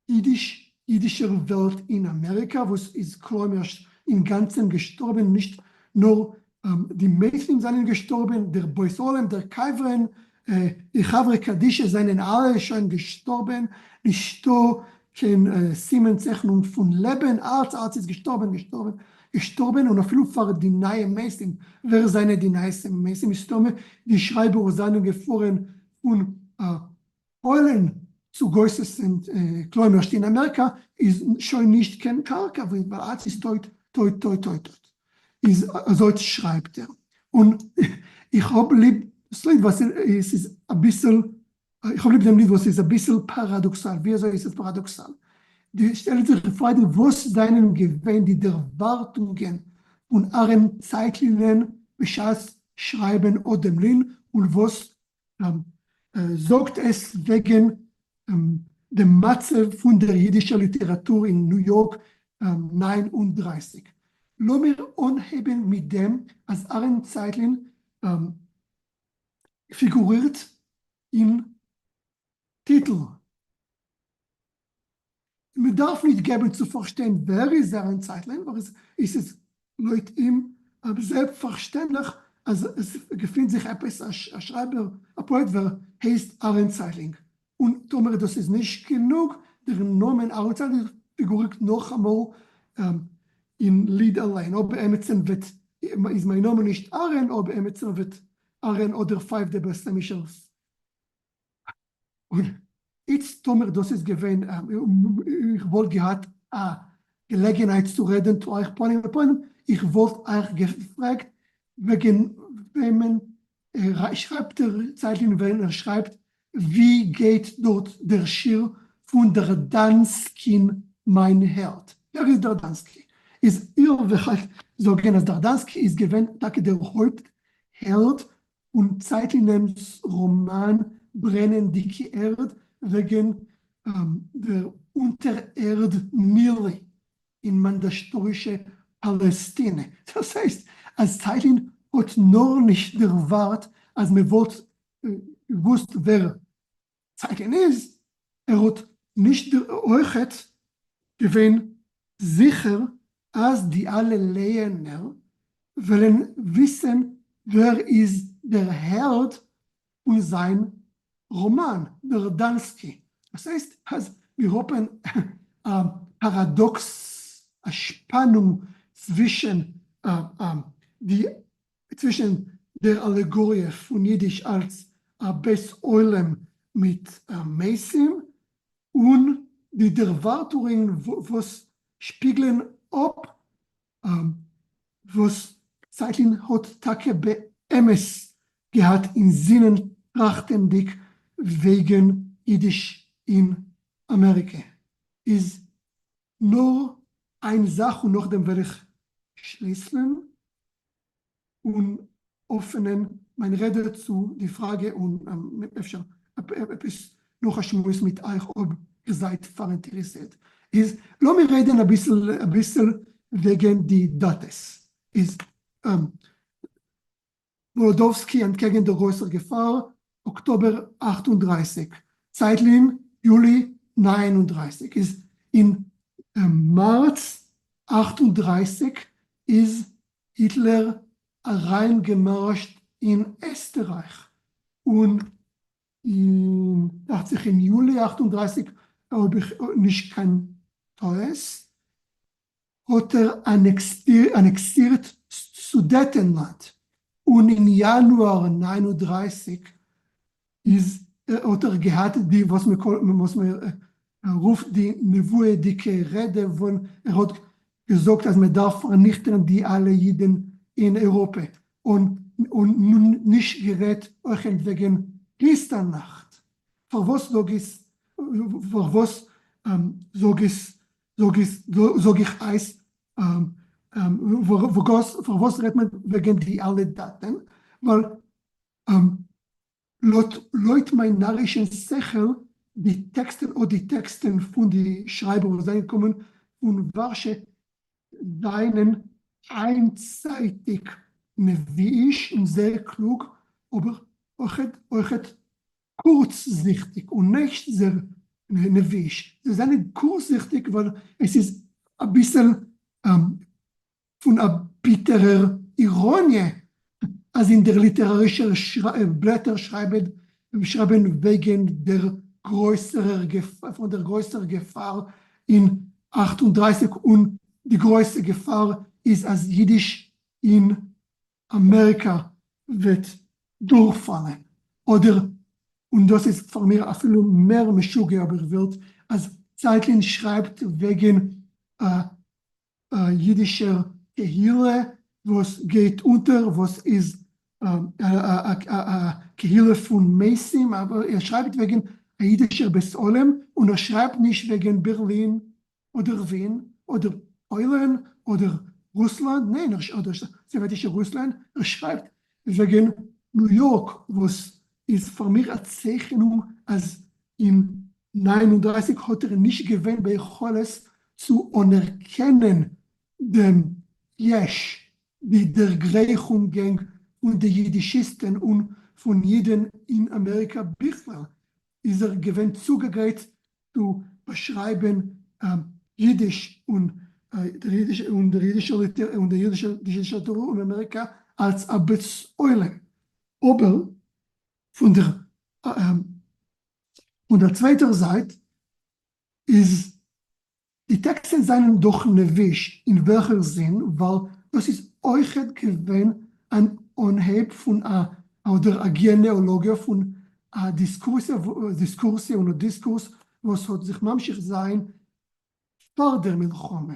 אידיש אידישער וועלט אין אמעריקא וואס איז כלומרשט אינגאנצען געשטארבען נישט נאר די מתים זענען געשטארבען דער בית עולם דער קברים די חברה קדישא זענען אלע שוין געשטארבען נישטא קיין סימן צייכנונג פון לעבען אלץ אלץ איז געשטארבען געשטארבען געשטארבען און אפילו פאר די נייע מתים ווער זענען די נייע מתים מסתמא די שרייבער וואס זענען געפארען פון פוילן צו גוסס'ן כלומרשט אין אמעריקא איז שוין נישט קיין קרקע ווייל אלץ איז טויט טויט טויט טויט טויט איז אזוי שרייבט ער און איך האב ליב דאס ליד וואס עס איז אביסל איך האב ליב דעם ליד וואס איז אביסל פאראדאקסאל ווי אזוי איז עס פאראדאקסאל די שטעלט זיך די פראגע וואס זענען געווען די דערווארטונגען פון אהרן צייטלינען בשעת שרייבען אט דעם ליד און וואס זאגט עס וועגן דעם מצב פון דער יידישער ליטעראַטור אין ניו יאָרק 39. לאָמיר אָנהייבן מיט דעם, אַז אַהרן צייטלין פיגורירט אין טיטל. מען דארף נישט געבן צו פארשטיין ווער איז אהרן צייטלין, ווייל עס איז לויט אים זעלבסטפארשטענדליך אז עס געפינט זיך עפעס א שרייבער א פאעט ווער הייסט אהרן צייטלינג, און טאמער דאס איז נישט גענוג, דער נאמען אהרן צייטלינג פיגורירט נאכאמאל אין ליד אליין, אויב עמיצן וועט איז מיין נאמען נישט אהרן, אויב עמיצן וועט אהרן אדער פייף דער בלאספעמישער און איצט טאמער דאס איז געווען, איך וואלט געהאט א געלעגענהייט צו רעדען צו אייך פנים אל פנים, איך וואלט אייך געפרעגט וועגען וועמען שרייבט דער צייטלין ווען ער שרייבט ווי גייט דארט דער שיר פון דארדאנסקין מיין העלד? ווער איז דארדאנסקי? איז איר וועלט זאגען אז דארדאנסקי איז געווען טאקע דער הויפט העלד און צייטלינעמס ראמאן ברענענדיקע ערד וועגן דער אונטערערד מילי אין מאנדאטארישע פאלעסטינע. דאס הייסט אז צייטלין האט נאר נישט דערווארט אז מען וואלט געוואוסט ווער צייטלין איז, ער האט נישט אויכעט געווען זיכער אז די אלע לייענער וועלן וויסען ווער איז דער העלד פון זיין ראמאן, דארדאנסקי. דאס הייסט אז מיר האבן א פאראדאקס, א שפאנונג צווישען די צווישן דער אלעגאריע פון אידיש אלס א בית עולם מיט מתים און די דערווארטונגען וואס שפיגלען אפ וואס צייטלין האט טאקע באמת געהאט אין זינען טראכטענדיג וועגן אידיש אין אמעריקע איז נאר איין זאך און נאכדעם וועל איך שליסלען און עפענען מיין רעדע צו די פראגע און אפשר עפעס נאך א שמועס מיט אייך אויב איר זייט פאראינטערעסירט איז לאמיר רעדען אביסל אביסל וועגען די דאטעס איז מאלאדאווסקי אנטקעגען דער גרויסער געפאר אקטאבער 38 צייטלין יולי 39 איז אין מארץ 38 איז היטלער אריינגעמארשט אין עסטרייך און. אין, דאכט זיך אין יולי 38, אויב איך נישט קיין טעות, האט ער אנעקסירט סודעטענלאנד, און אין יאנואר 39 איז האט ער געהאט די וואס מען רופט די נבואה'דיגע רעדע וואו ער האט געזאגט אז מען דארף פארניכטען די אלע אידען אין אייראפע, און נישט גערעדט אויכעט וועגען קריסטאלנאכט. פארוואס זאג איך פארוואס זאג איך זאג איך אייז פארוואס רעדט מען וועגען די אלע דאטען? ווייל לויט מיין נארישן שכל, די טעקסטן אט די טעקסטן פון די שרייבער וואס זענען געקומען פון ווארשע זענען איינזייטיג נביאיש און זייער קלוג, אבער אויכעט קורצזיכטיג און נישט זייער נביאיש. זיי זענען קורצזיכטיג ווייל עס איז אביסל פון א ביטערער איראניע אז אין דער ליטערארישער בלעטער שרייבען וועגען דער גרויסערער פון דער גרויסער געפאר אין 38, און די גרויסע געפאר איז אז אידיש אין אמעריקא וועט דורכפאלען, אדער, און דאס איז פאר מיר אפילו מער משוגע אויב איר ווילט, אז צייטלין שרייבט וועגען א יידישער קהילה וואס גייט אונטער, וואס איז א קהילה פון מתים, אבער ער שרייבט וועגן א יידישער בית עולם, און ער שרייבט נישט וועגן בערלין אדער ווין אדער פוילן אדער רוסלאנד, ניין, אדער סאוועטישע רוסלאנד, ער שרייבט וועגן ניו יארק, וואס איז פאר מיר א צייכענונג אז אין 39 האט ער נישט געווען ביכולת צו אנערקענען דעם יש, די דערגרייכונגען פון די יידישיסטען און פון אידען אין אמעריקא בכלל, איז ער געווען צוגעגרייט צו באשרייבען יידיש און דער יידישער ליטעראטור אין אמעריקא אלס א בית עולם. אבער פון דער פון דער צווייטער זייט איז די טעקסטען זענען דאך נביאיש אין וועלכער זין, ווייל דאס איז אויכעט געווען אן אנהייב פון א אדער א גענעאלאגיע פון א דיסקורסיע דיסקורסיע און א דיסקורס וואס האט זיך ממשיך זיין פאר דער מלחמה,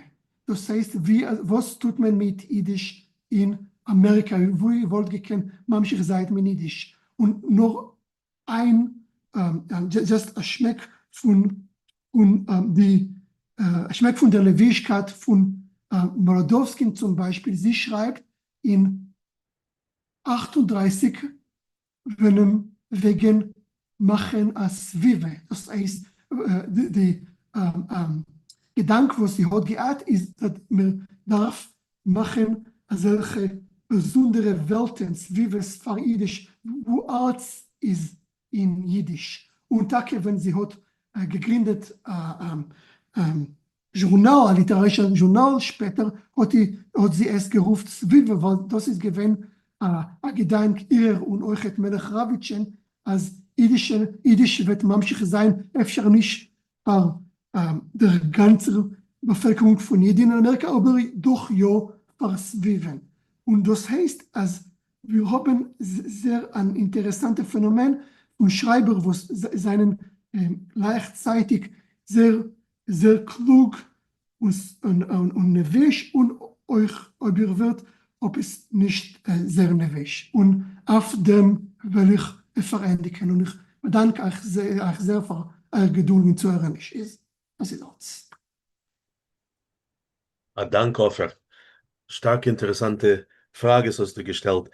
דאס הייסט ווי וואס טוט מען מיט אידיש אין אמעריקא ווי וואלט געקענט ממשיך זיין מיט אידיש און נאר איין just א שמעק פון פון די א שמעק פון דער נביאישקייט פון מאלאדאווסקין צום ביישפיל, זי שרייבט אין 38 ווענעם וועגן מאכן א סביבה, דאס הייסט די געדאנק וואס זי האט געהאט איז אז מען דארף מאכן אזעלכע באזונדערע וועלטען, סביבות פאר אידיש, וואו אלץ איז אין אידיש, און טאקע ווען זי האט געגרינדעט א זשורנאל, א ליטערארישער זשורנאל שפעטער, האט זי עס גערופט סביבה, ווייל דאס איז געווען א געדאנק אירער און אויכעט מלך ראוויטשען, אז אידיש וועט ממשיך זיין אפשר נישט פאר דער גאנצער באפעלקערונג פון אידן אין אמעריקא אבער דאך יא פאר סביבה'ן, און דאס הייסט אז מיר האבן זעהר אן אינטערעסאנטע פענאמען פון שרייבער וואס זענען גלייכצייטיג זעהר זעהר קלוג און נביאיש און אויך אויב איר ווילט עפעס נישט זעהר נביאיש, און אויף דעם וועל איך פארענדיגען און איך באדאנק אייך זעהר פאר אייער געדולד און צוהערעניש. איז דאס איז אלץ. א דאנק עופר. שטארק אינטערעסאנטע פראגעס האסטו געשטעלט.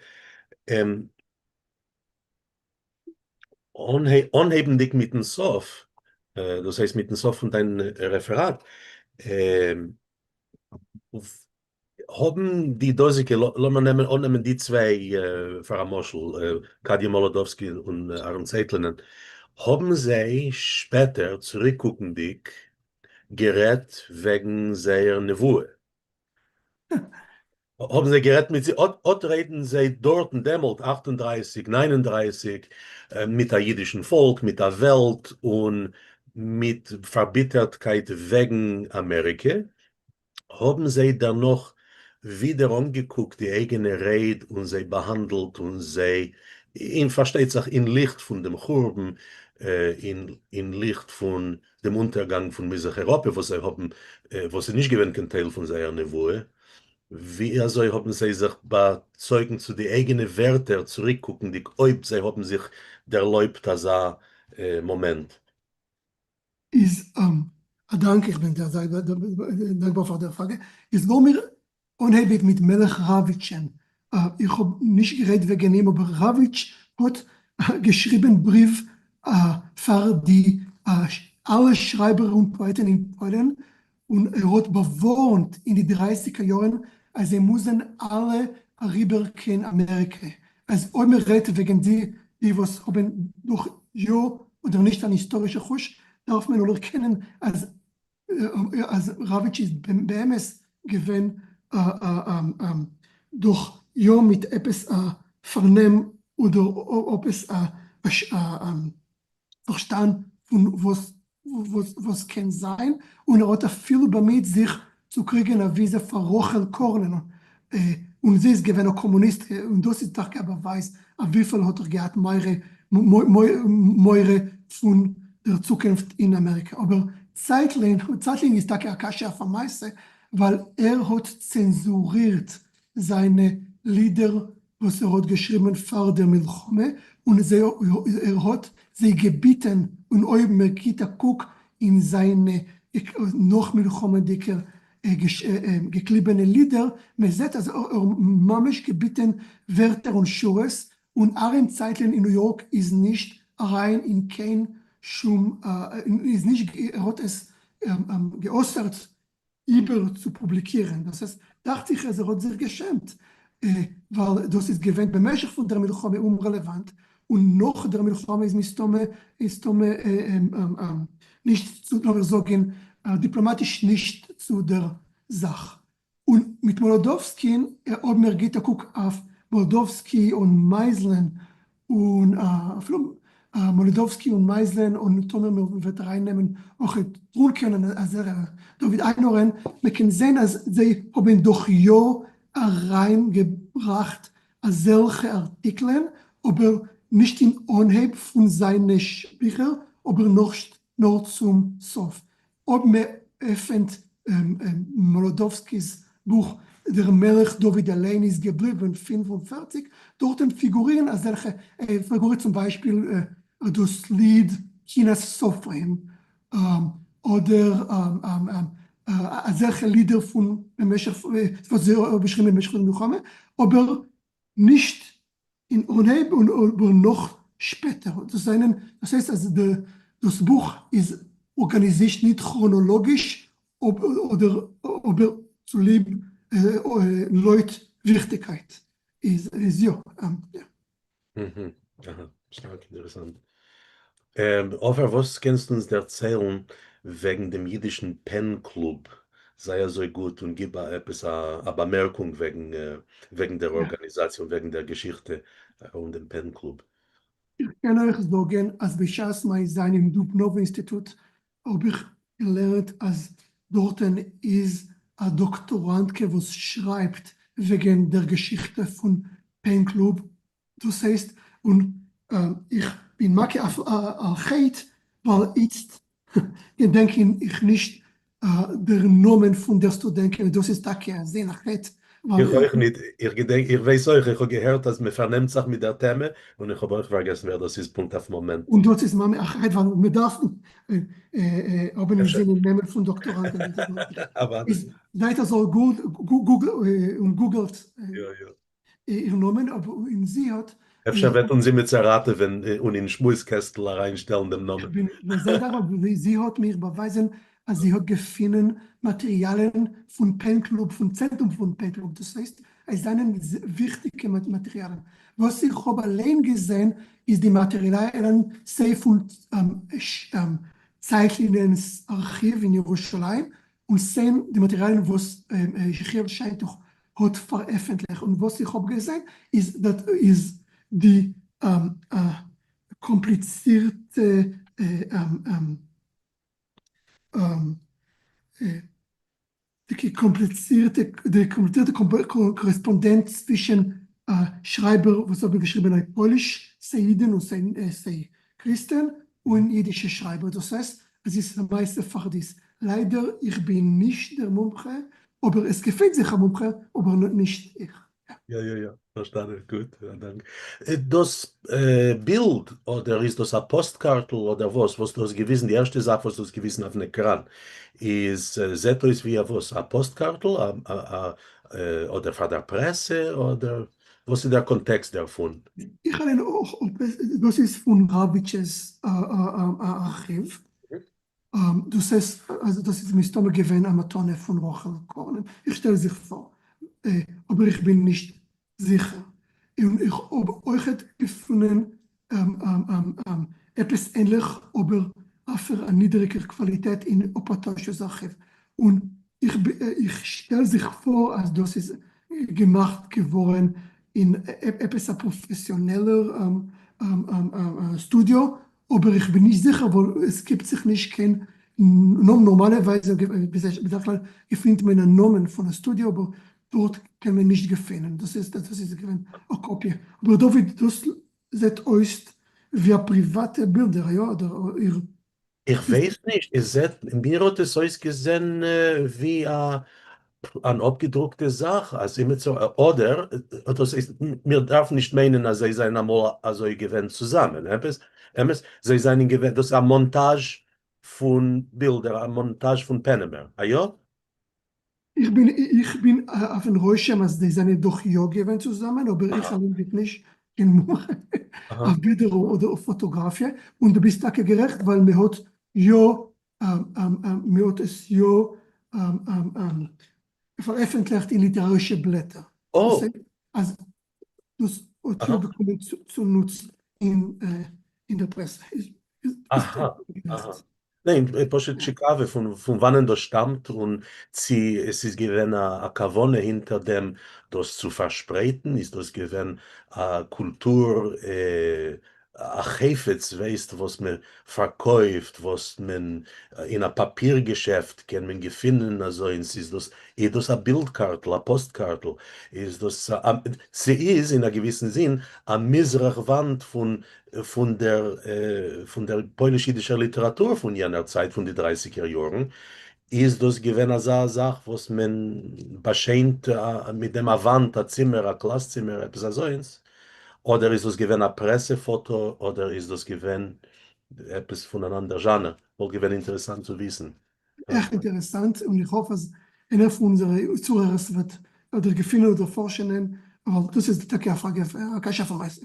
אנהייבנדיג מיטן סוף, דאס הייסט מיטן סוף פון דיין רעפעראט, האבן די דאזיגע, לאמיר נעמען אננעמען די צוויי פאר א משל, קאדיע מאלאדאווסקי און אהרן צייטלינען, האבן זיי שפעטער צוריקקוקנדיג גערעדט וועגן זייער נבואה? האבן זיי גערעדט מיט זיי, אט רעדן זיי דארטן דעמאלט, 38, 39, מיט א אידישן פאלק, מיט א וועלט, און מיט פארביטערטקייט וועגן אמעריקע, האבן זיי דערנאך ווידער אנגעקוקט די אייגענע רייד און זיי באהאנדלט און זיי, און פארשטייט זיך אין ליכט פון דעם חורבן, אין ליכט פון דעם אונטערגאנג פון מזרח איראפע וואס זיי האבן, וואס איז נישט געווען קיין טייל פון זייער נבואה, ווי אזוי האבן זיי זיך באצויגן צו די אייגענע ווערטער צוריקקוקנדיג אויב זיי האבן זיך דערלויבט אזא מאמענט? איז א דאנק, איך בין דיר זייער דאנקבאר פאר דער פראגע. איז לאמיר אנהייבן מיט מלך ראוויטשען, איך האב נישט גערעדט וועגן אים אבער ראוויטש האט געשריבען בריוו פאר די אלע שרייבער און פאעטען אין פוילען און ער האט באווארנט אין די דרייסיגער יארען אז זיי מוזען אלע אריבער קיין אמעריקע, אז אויב מען רעדט וועגען די די וואס האבען דאך יא אדער נישט אן היסטארישע חוש דארף מען אנערקענען אז אז ראוויטש איז באמת געווען דאך יא מיט עפעס א פארנעם אדער עפעס א פארשטאנד פון וואס וואס קען זיין, און ער האט אפילו באמיט זיך צו קריגען א וויזע פאר רחל קארנען, און זי איז געווען א קאמוניסטקע, און דאס איז טאקע א באווייז אויף וויפיל האט ער געהאט מורא פון דער צוקונפט אין אמעריקע. אבער צייטלין, צייטלין איז טאקע א קשיא אויף א מעשה, ווייל ער האט צענזורירט זיינע לידער וואס ער האט געשריבען פאר דער מלחמה, און ער האט זיי געביטען, און אויב מען גיט א קוק אין זיינע נאך מלחמה'דיגע געקליבענע לידער, מען זעט אז ער האט ממש געביטען ווערטער און שורות, און אהרן צייטלין אין ניו יארק איז נישט אריין אין קיין שום, איז נישט, ער האט עס גע'אסר'ט איבער צו פובליקירען, דאס הייסט דאכט זיך אז ער האט זיך געשעמט ווייל דאס איז געווען במשך פון דער מלחמה אומרעלעוואנט, און נאך דער מלחמה איז מסתמא מסתמא נישט צו לאמיר זאגען דיפלאמאטיש נישט צו דער זאך. און מיט מאלאדאווסקין, אויב מען גיט א קוק אויף מאלאדאווסקי און מייזלען און אפילו מאלידאווסקי און מייזלען און טאמער מען וועט אריין נעמען אויך טרולקען און אזעלכע דוד איינהארן, מען קען זען אז זיי האבן דאך יא אריין געבראכט אזעלכע ארטיקלען אבער נישט אין אנהייב פון זיינע ביכער אבער נאר צום סוף. אויב מען עפענט מאלאדאווסקי'ס בוך דער מלך דוד אליין איז געבליבן 45, דארטן פיגורירן אזעלכע, פיגורירט צום ביישפיל דאס ליד קינת סופרים, אדער אזעלכע לידער פון במשך וואס זיי האבן געשריבן במשך פון די מלחמה, אבער נישט אין אנהייב און אבער נאך שפעטער, דאס זענען, דאס הייסט אז די דאס בוך איז ארגאניזירט ניט כראנאלאגיש אדער אבער צוליב לויט וויכטיגקייט איז איז יא. אהא, שטארק אינטערעסאנט. עופר, וואס קענסטו אונז דערציילן וועגן דעם אידישן פען קלוב? זיי אזוי גוט און גיב א עפעס א באמערקונג וועגן וועגן דער ארגאניזאציע און וועגן דער געשיכטע ארום דעם פען קלוב. איך קען אייך זאגען אז בשעת מיין זיין אין דובנוב אינסטיטוט האב איך געלערנט אז דארטען איז א דאקטאראנטקע וואס שרייבט וועגען דער געשיכטע פון פען קלוב, דאס הייסט און איך בין מכה על חטא ווייל איצט געדענק איך נישט דער נאמען פון דער סטודענטקע און דאס איז טאקע א זין א חטא ווייל. איך אויך ניט, איך געדענק, איך ווייס אויך, איך האב געהערט אז מען פארנעמט זיך מיט דער טעמע, און איך האב אויך פארגעסן ווער דאס איז פונקט אויפן מאמענט. און דאס איז ממש א חטא ווייל מען דארף האבן אין זינען נעמען פון דאקטאראנטן. אוודאי. זייט אזוי גוט און גוגלט. יא יא. איר נאמען אבער און זי האט. אפשר וועט אונז אימיצער ראטעווען און אין שמועס קעסטל אריין שטעלן דעם נאמען. איך בין זייער דאנקבאר ווי זי האט מיר באווייזען אז זי האט געפינען מאטריאלען פון פען קלוב פון צענטרום פון פען קלוב דאס הייסט עס זענען וויכטיגע מאטריאלען וואס איך האב אליין געזען איז די מאטריאלען סיי פון צייטלינענס ארכיוו אין ירושלים און סיי די מאטריאלען וואס יחיאל שיינטוך האט פארעפנטליכט, און וואס איך האב געזען איז דאט איז די קאמפליצירטע די קאמפליצירטע די קאמפליצירטע קארעספאנדענץ צווישן שרייבער וואס האבן געשריבן אויף פויליש, סיי אידן און סיי קריסטען, און אידישע שרייבער, דאס הייסט אז עס איז א מעשה פרדס. ליידער איך בין נישט דער מומחה, אבער עס געפינט זיך א מומחה, אבער נישט איך. יא יא יא, פארשטאנען, גוט, א דאנק. דאס בילד, אדער איז דאס א פאסטקארטל אדער וואס, וואס דו האסט געוויזן, די ערשטע זאך וואס דו האסט געוויזן אויפן עקראן, איז זעט אויס ווי א וואס, א פאסטקארטל, אדער פאר דער פרעסע, אדער וואס איז דער קאנטעקסט דערפון? איך אליין אויך, דאס איז פון ראוויטש'ס ארכיוו, דאס הייסט אז דאס איז מסתמא געווען א מתנה פון רחל קארנען, איך שטעל זיך פאר, אבער איך בין נישט זיכער, און איך האב אויכעט געפונען עפעס ענליך אבער אויף א נידעריגער קוואליטעט אין אפאטאשו'ס ארכיוו, און איך שטעל זיך פאר אז דאס איז געמאכט געווארן אין עפעס א פראפעסיאנעלער סטודיאו, אבער איך בין נישט זיכער ווייל עס גיבט זיך נישט קיין נאמען, נארמאלערווייזע בדרך כלל געפינט מען א נאמען פון א סטודיאו אבער דארט קען מען נישט געפינען, דאס איז דאס איז געווען א קאפיע, אבער דוד דאס זעט אויס ווי א פריוואטע בילדער, יא אדער איר? איך ווייס נישט, עס זעט, מיר האט עס אויסגעזען ווי א אן אפגעדרוקטע זאך, אז אימיצער, אדער, דאס הייסט, מיר דארפן נישט מיינען אז זיי זענען אמאל אזוי געווען צוזאמען, עפעס, אמת, זיי זענען געווען, דאס איז א מאנטאזש פון בילדער, א מאנטאזש פון פענעמער, א יא? איך בין איך בין אויפן רושם אז זיי זענען דאך יא געווען צוזאמען, אבער איך אליין בין נישט קיין מומחה אויף בילדער אדער אויף פאטאגראפיע, און דו ביסט טאקע גערעכט ווייל מען האט יא מען האט עס יא פארעפענטליכט אין ליטערארישע בלעטער, דאס הייסט אז דאס האט יא באקומען צונוץ אין דער פרעסע. אהא אהא. ניין, פשוט טשיקאווע פון פון וואנען דאס שטאמט און צו עס איז געווען א כוונה הינטער דעם דאס צו פארשפרייטן, איז דאס געווען א קולטור א חפץ ווייסט וואס מען פארקויפט וואס מען אין א פאפיר געשעפט קען מען געפינען אזוינס איז דאס איז דאס א בילד קארטל א פאסט קארטל איז דאס א ס'איז אין א געוויסן זין א מזרח וואנט פון פון דער פון דער פויליש אידישער ליטעראטור פון יענער צייט פון די דרייסיגער יארן איז דאס געווען אזא זאך וואס מען באשיינט מיט דעם א וואנט א צימער א קלאס צימער עפעס אזוינס. אדער איז דאס געווען א פרעסע פאטא, אדער איז דאס געווען עפעס פון אן אנדער זשאנער, וואלט געווען אינטערעסאנט צו וויסן. עכט אינטערעסאנט, און איך האף אז איינער פון אונזערע צוהערערס וועט אדער געפינען אדער פארשענען, ווייל דאס איז טאקע א פראגע, א קשיא פון מעשה.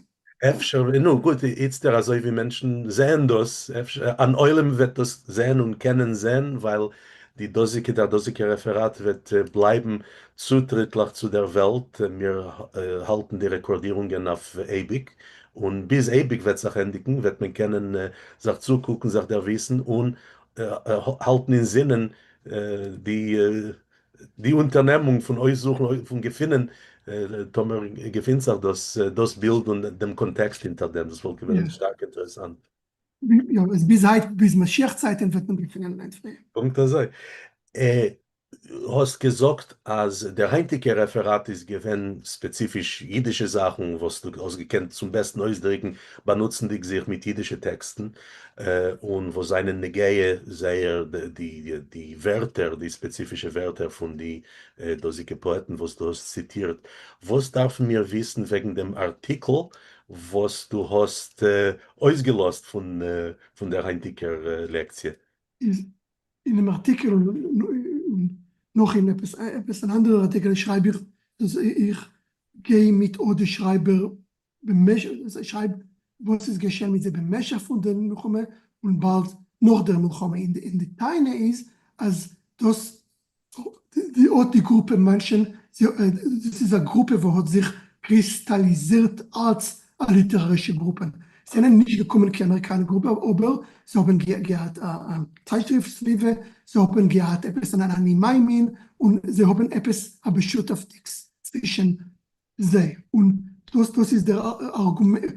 אפשר, נו גוט, איצטער אזוי ווי מענטשן זעען דאס, אפשר אן עולם וועט דאס זען און קענען זען, ווייל די דאזיגע, דער דאזיגער רעפעראט וועט בלייבן צוטריטליך צו דער וועלט, מיר האלטן די רעקארדירונגען אויף אייביג, און ביז אייביג וועט זיך ענדיגן וועט מען קענען זיך צוקוקן, זיך דערוויסן און האלטן אין זינען די די אונטערנעמונג פון אויסזוכן, פון געפינען, טאמער געפינט זיך דאס דאס בילד און דעם קאנטעקסט הינטער דעם, דאס וואלט געווען שטארק אינטערעסאנט. יא, ביז היינט, ביז משיח צייטען וועט מען געפינען אן ענטפער. פונקט אזוי. האסט געזאגט אז דער היינטיגער רעפעראט איז געווען ספעציפיש אידישע זאכן וואס דו האסט געקענט צום בעסטן אויסדריקן באנוצנדיג זיך מיט אידישע טעקסטן און וואס זענען נוגע זייער די ווערטער, די ספעציפישע ווערטער פון די דאזיגע פאעטן וואס דו האסט ציטירט. וואס דארפן מיר וויסן וועגן דעם ארטיקל וואס דו האסט אויסגעלאזט פון דער היינטיגער לעקציע? איז אינעם ארטיקל און נאך אין עפעס עפעס אן אנדערער ארטיקל שרייב איך אז איך גיי מיט אט די שרייבער במשך, איך שרייב וואס איז געשען מיט זיי במשך פון דער מלחמה און באלד נאך דער מלחמה, און די טענה איז אז דאס די אט די גרופע מענטשן, דאס איז א גרופע וואס האט זיך קריסטאליזירט אלס א ליטערארישע גרופע, זיי זענען נישט געקומען קיין אמעריקאנער גרופע אבער זיי האבן געהאט א צייטשריפט סביבה, זיי האבן געהאט עפעס אן אני מאמין און זיי האבן עפעס א משותפ'דיגס. צווישן זיי, און דאס דאס איז דער ארגומענט,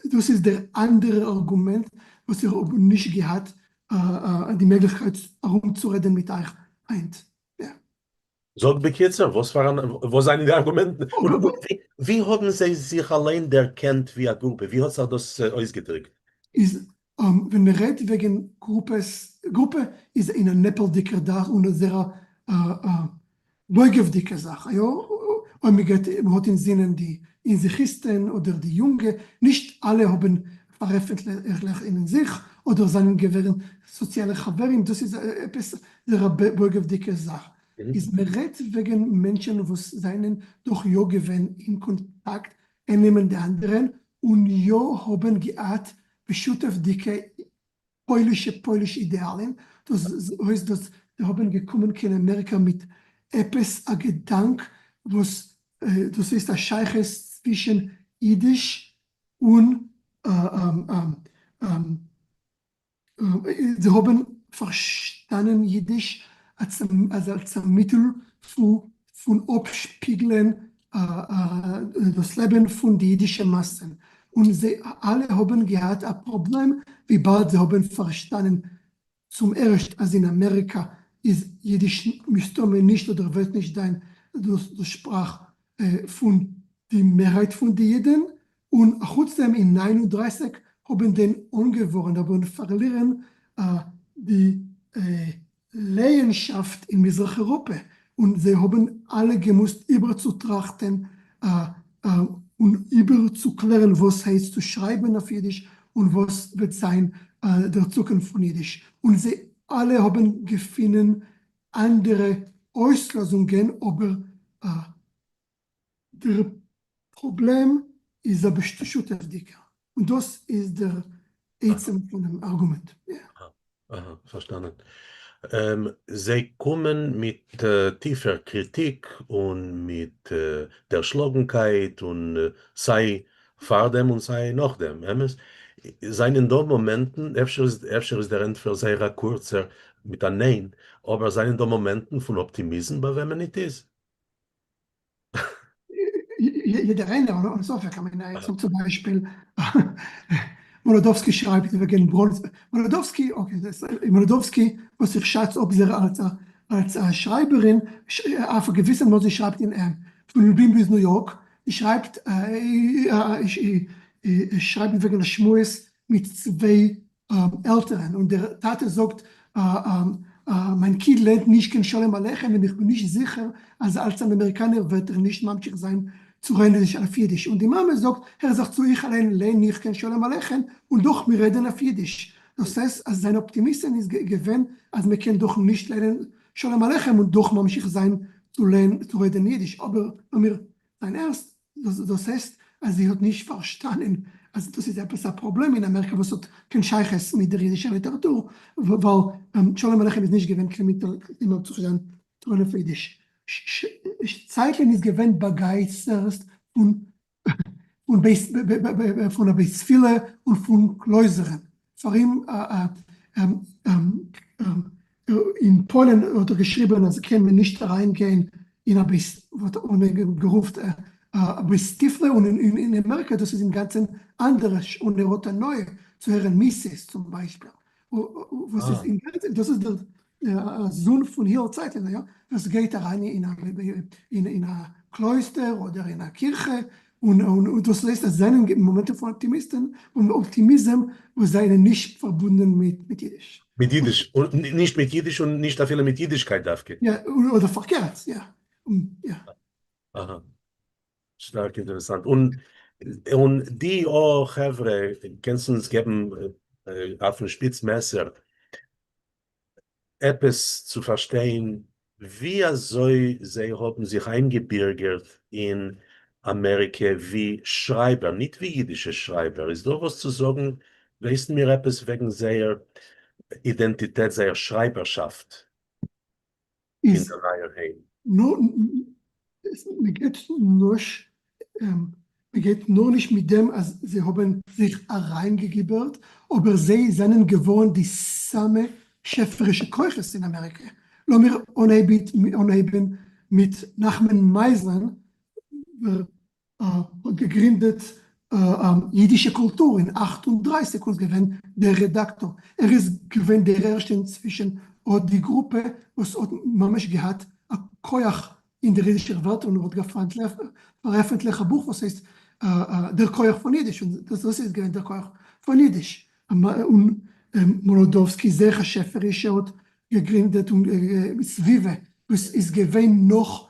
דאס איז דער אנדערער ארגומענט וואס איך האב נישט געהאט די מעגליכקייט ארומצורעדן מיט אייך היינט. זאג בקיצור, וואס פאר אן, וואס זענען די ארגומענטן? און ווי האבן זיי זיך אליין דערקענט ווי א גרופע? ווי האט זיך דאס אויסגעדריקט? איז ווען מען רעדט וועגן גרופעס, גרופע איז אין א נעפלדיקער דאך און זייער א בויגעוודיקע זאך, יא, אויב מען גייט, מען האט אינזינען די אינזיכיסטען אדער די יונגע, נישט אלע האבן פארעפענטליכט אין זיך אדער זענען געווען סאציאלע חברים, דאס איז עפעס זייער א בויגעוודיקע זאך, איז מען רעדט וועגן מענטשען וואס זענען דאך יא געווען אין קאנטאקט איינער מיט די אנדערען און יא האבן געהאט בשותפות'דיגע פוילישע פוילישע אידעאלען, דאס הייסט דאס זיי האבן געקומען קיין אמעריקא מיט עפעס א געדאנק וואס דאס הייסט א שייכות צווישען אידיש און זיי האבן פארשטאנען אידיש אלס א מיטל פון אפשפיגלען דאס לעבן פון די אידישע מאסן, און זיי אלע האבן געהאט א פראבלעם וויבאלד זיי האבן פארשטאנען צום ערשט אז אין אמעריקא איז אידיש מסתמא נישט אדער וועט נישט זיין דאס שפראך פון די מערהייט פון די אידן, און אחוץ דעם אין 39 האבן דען אנגעווארן האבן פארלירן די לייענשאפט אין מזרח אירופע, און זיי האבן אלע געמוזט איבערצוטראכטען און איבערצוקלערן וואס הייסט צו שרייבען אויף אידיש און וואס וועט זיין דער צוקונפט פון אידיש, און זיי אלע האבן געפינען אנדערע אויסלאזונגען, אבער דער פראבלעם איז א בשותפות'דיגער, און דאס איז דער עצם פונעם ארגומענט. אהא, פארשטאנען. זיי קומען מיט טיפער קריטיק און מיט דערשלאגנקייט און סיי פארדעם און סיי נאכדעם, אמת? זענען דא מאמענטן, אפשר איז אפשר איז דער ענטפער זייער א קורצער מיט א ניין, אבער זענען דא מאמענטן פון אפטימיזם ביי וועמען ניט איז? יעדער איינער אן ספק, כ'מיין צום ביישפיל מאלאדאווסקי שרייבט וועגן בראנס, מאלאדאווסקי, okay, מאלאדאווסקי וואס איך שאץ אפ זייער אלס א אלס א שרייבערין, אויף א געוויסע מאס זי שרייבט אין פון לובלין ביז ניו יארק, זי שרייבט שרייבט וועגן א שמועס מיט צוויי עלטערן און דער טאטע זאגט מיין קינד לערנט נישט קיין שלום עליכם און איך בין נישט זיכער אז אלס אן אמעריקאנער וועט ער נישט ממשיך זיין צו רעדן אויף אידיש און די מאמע זאגט הער זיך צו איך אליין לערן נישט קיין שלום עליכם און דאך מיר רעדן אויף אידיש דאס הייסט אז זיין אפטימיזם איז געווען אז מען קען דאך נישט לערנען שלום עליכם און דאך ממשיך זיין צו רעדן אידיש אבער לאמיר זיין ערנסט דאס הייסט אז זי האט נישט פארשטאנען אז דאס איז עפעס א פראבלעם אין אמעריקא וואס האט קיין שייכות מיט דער אידישער ליטעראטור, ווייל שלום עליכם איז נישט געווען קיין מיטל אים אפצושטעלן טון אויף אידיש. צייטלין איז געווען באגייסטערט פון פון א בית תפילה און פון קלויזערן. פאר אים אין פוילן האט ער געשריבען אז קען מען נישט אריין גיין אין א בית וואס האט מען גערופט א בית תיפלה און אין אמעריקא דאס איז אינגאנצען אנדערש און ער האט הנאה צו הערן מיסעס צום ביישפיל וואס איז אינגאנצען דאס איז דער זון פון הילל צייטלין יא וואס גייט אריין אין א קלויסטער אדער אין א קירכע און דאס הייסט אז זענען מאמענטן פון אפטימיסטן און אפטימיזם וואס זענען נישט פארבונדן מיט אידיש. מיט אידיש, און נישט מיט אידיש און נישט אפילו מיט אידישקייט דווקא. יא, אדער פארקערט, יא. יא. אהא. שטארק אינטערעסאנט. און און די א חברה, קענסט אונז געבן אויפן שפיץ מעסער עפעס צו פארשטיין ווי אזוי זיי האבן זיך איינגעבירגערט אין אמעריקע ווי שרייבער, ניט ווי אידישע שרייבער, איז דא וואס צו זאגן? ווייסן מיר עפעס וועגן זייער אידענטיטעט, זייער שרייבערשאפט אין איז דער נייער היים? נאר מ'גייט נישט מ'גייט נאר נישט מיט דעם אז זיי האבן זיך אריינגעגיבערט, אבער זיי זענען געווארן די סאמע שעפערישע כוחות אין אמעריקע. לאמיר אנהייבן. מיט נחמן מייזלען ווער האט געגרינדעט אידישע קולטור אין 38 און איז געווען דער רעדאקטאר. ער איז געווען דער ערשטער צווישן אט די גרופע וואס האט ממש געהאט א כח אין דער אידישער וועלט און האט פארעפנטליכט א בוך וואס הייסט דער כח פון אידיש און דאס איז געווען דער כח פון אידיש. און מאלאדאווסקי זייער א שעפערישער האט געגרינדעט און סביבה וואס איז געווען נאך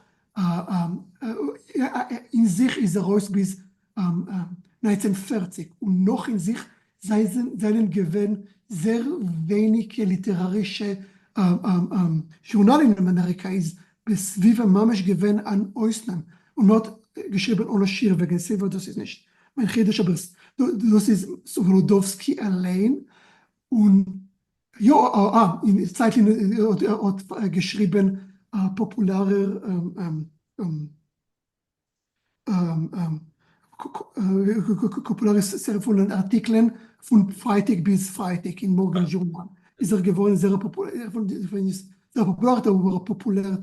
אין זיך איז ארויס ביז 1940 און נאך אין זיך זענען געווען זייער ווייניגע ליטערארישע זשורנאלן אין אמעריקא איז בסביבה ממש געווען אן אויסנאם און מען האט געשריבען אן א שיעור וועגן סביבה דאס איז נישט מיין חידוש אבער דאס איז סאוואלאדאווסקי אליין און יא אין צייטלין האט געשריבען א פאפולארער פאפולארע סעריע פון ארטיקלען פון פרייטאג ביז פרייטאג אין מארגן זשורנאל איז ער געווארן זייער פאפולארער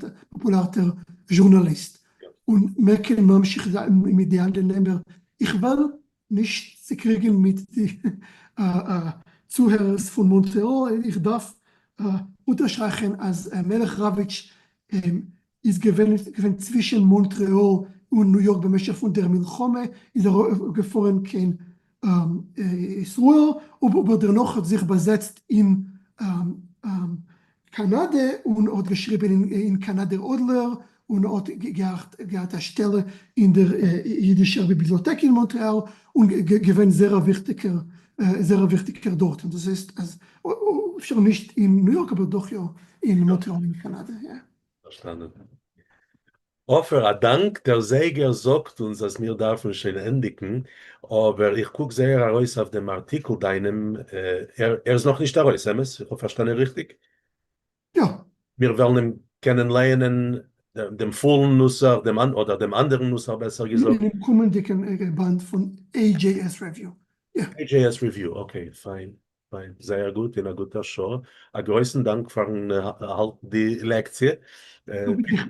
זשורנאליסט און מען קען ממשיך זיין מיט די אנדערע נעמען איך וועל נישט צוקריגן מיט די צוהערערס פון מאנטרעאל, איך דארף אונטערשטרייכן אז מלך ראוויטש איז געווען צווישן מאנטרעאל און ניו יארק במשך פון דער מלחמה, איז ער געפארן קיין ישראל, אבער דערנאך האט זיך באזעצט אין קאנאדע און האט געשריבן אין קאנאדער אדלער און האט געהאט א שטעלע אין דער אידישער ביבליאטעק אין מאנטרעאל און געווען זייער א וויכטיגער זייער א וויכטיגער דארט און דאס הייסט אז אפשר נישט אין ניו יארק אבער דאך יא אין מאנטרעאל אין קאנאדע. פארשטאנען. עופר, א דאנק, דער זייגער זאגט אונז אז מיר דארפן שוין ענדיגן, אבער איך קוק זייער ארויס אויף דעם ארטיקל דיינעם, ער איז נאכנישט ארויס, אמת? איך האב פארשטאנען ריכטיג? יא. מיר וועלן אים קענען לייענען דעם פולן נוסח, דעם אדער דעם אנדערן נוסח בעסער געזאגט. אינעם קומענדיגן באנד פון AJS Review. יא. AJS Review, okay, פיין. פיין, זייער גוט, אין א גוטער שעה. א גרויסן דאנק פארן האלטן די לעקציע.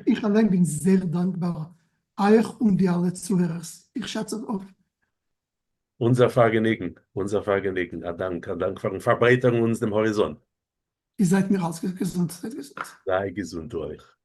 איך אליין בין זייער דאנקבאר אייך און די אלע צוהערערס, איך שעץ עס אפ. אונזער פארגעניגן, אונזער פארגעניגן, א דאנק, א דאנק פארן פארברייטערן אונז דעם האריזאנט. איר זייט מיר אלץ געזונט, זייט געזונט. זיי געזונט דו אויך.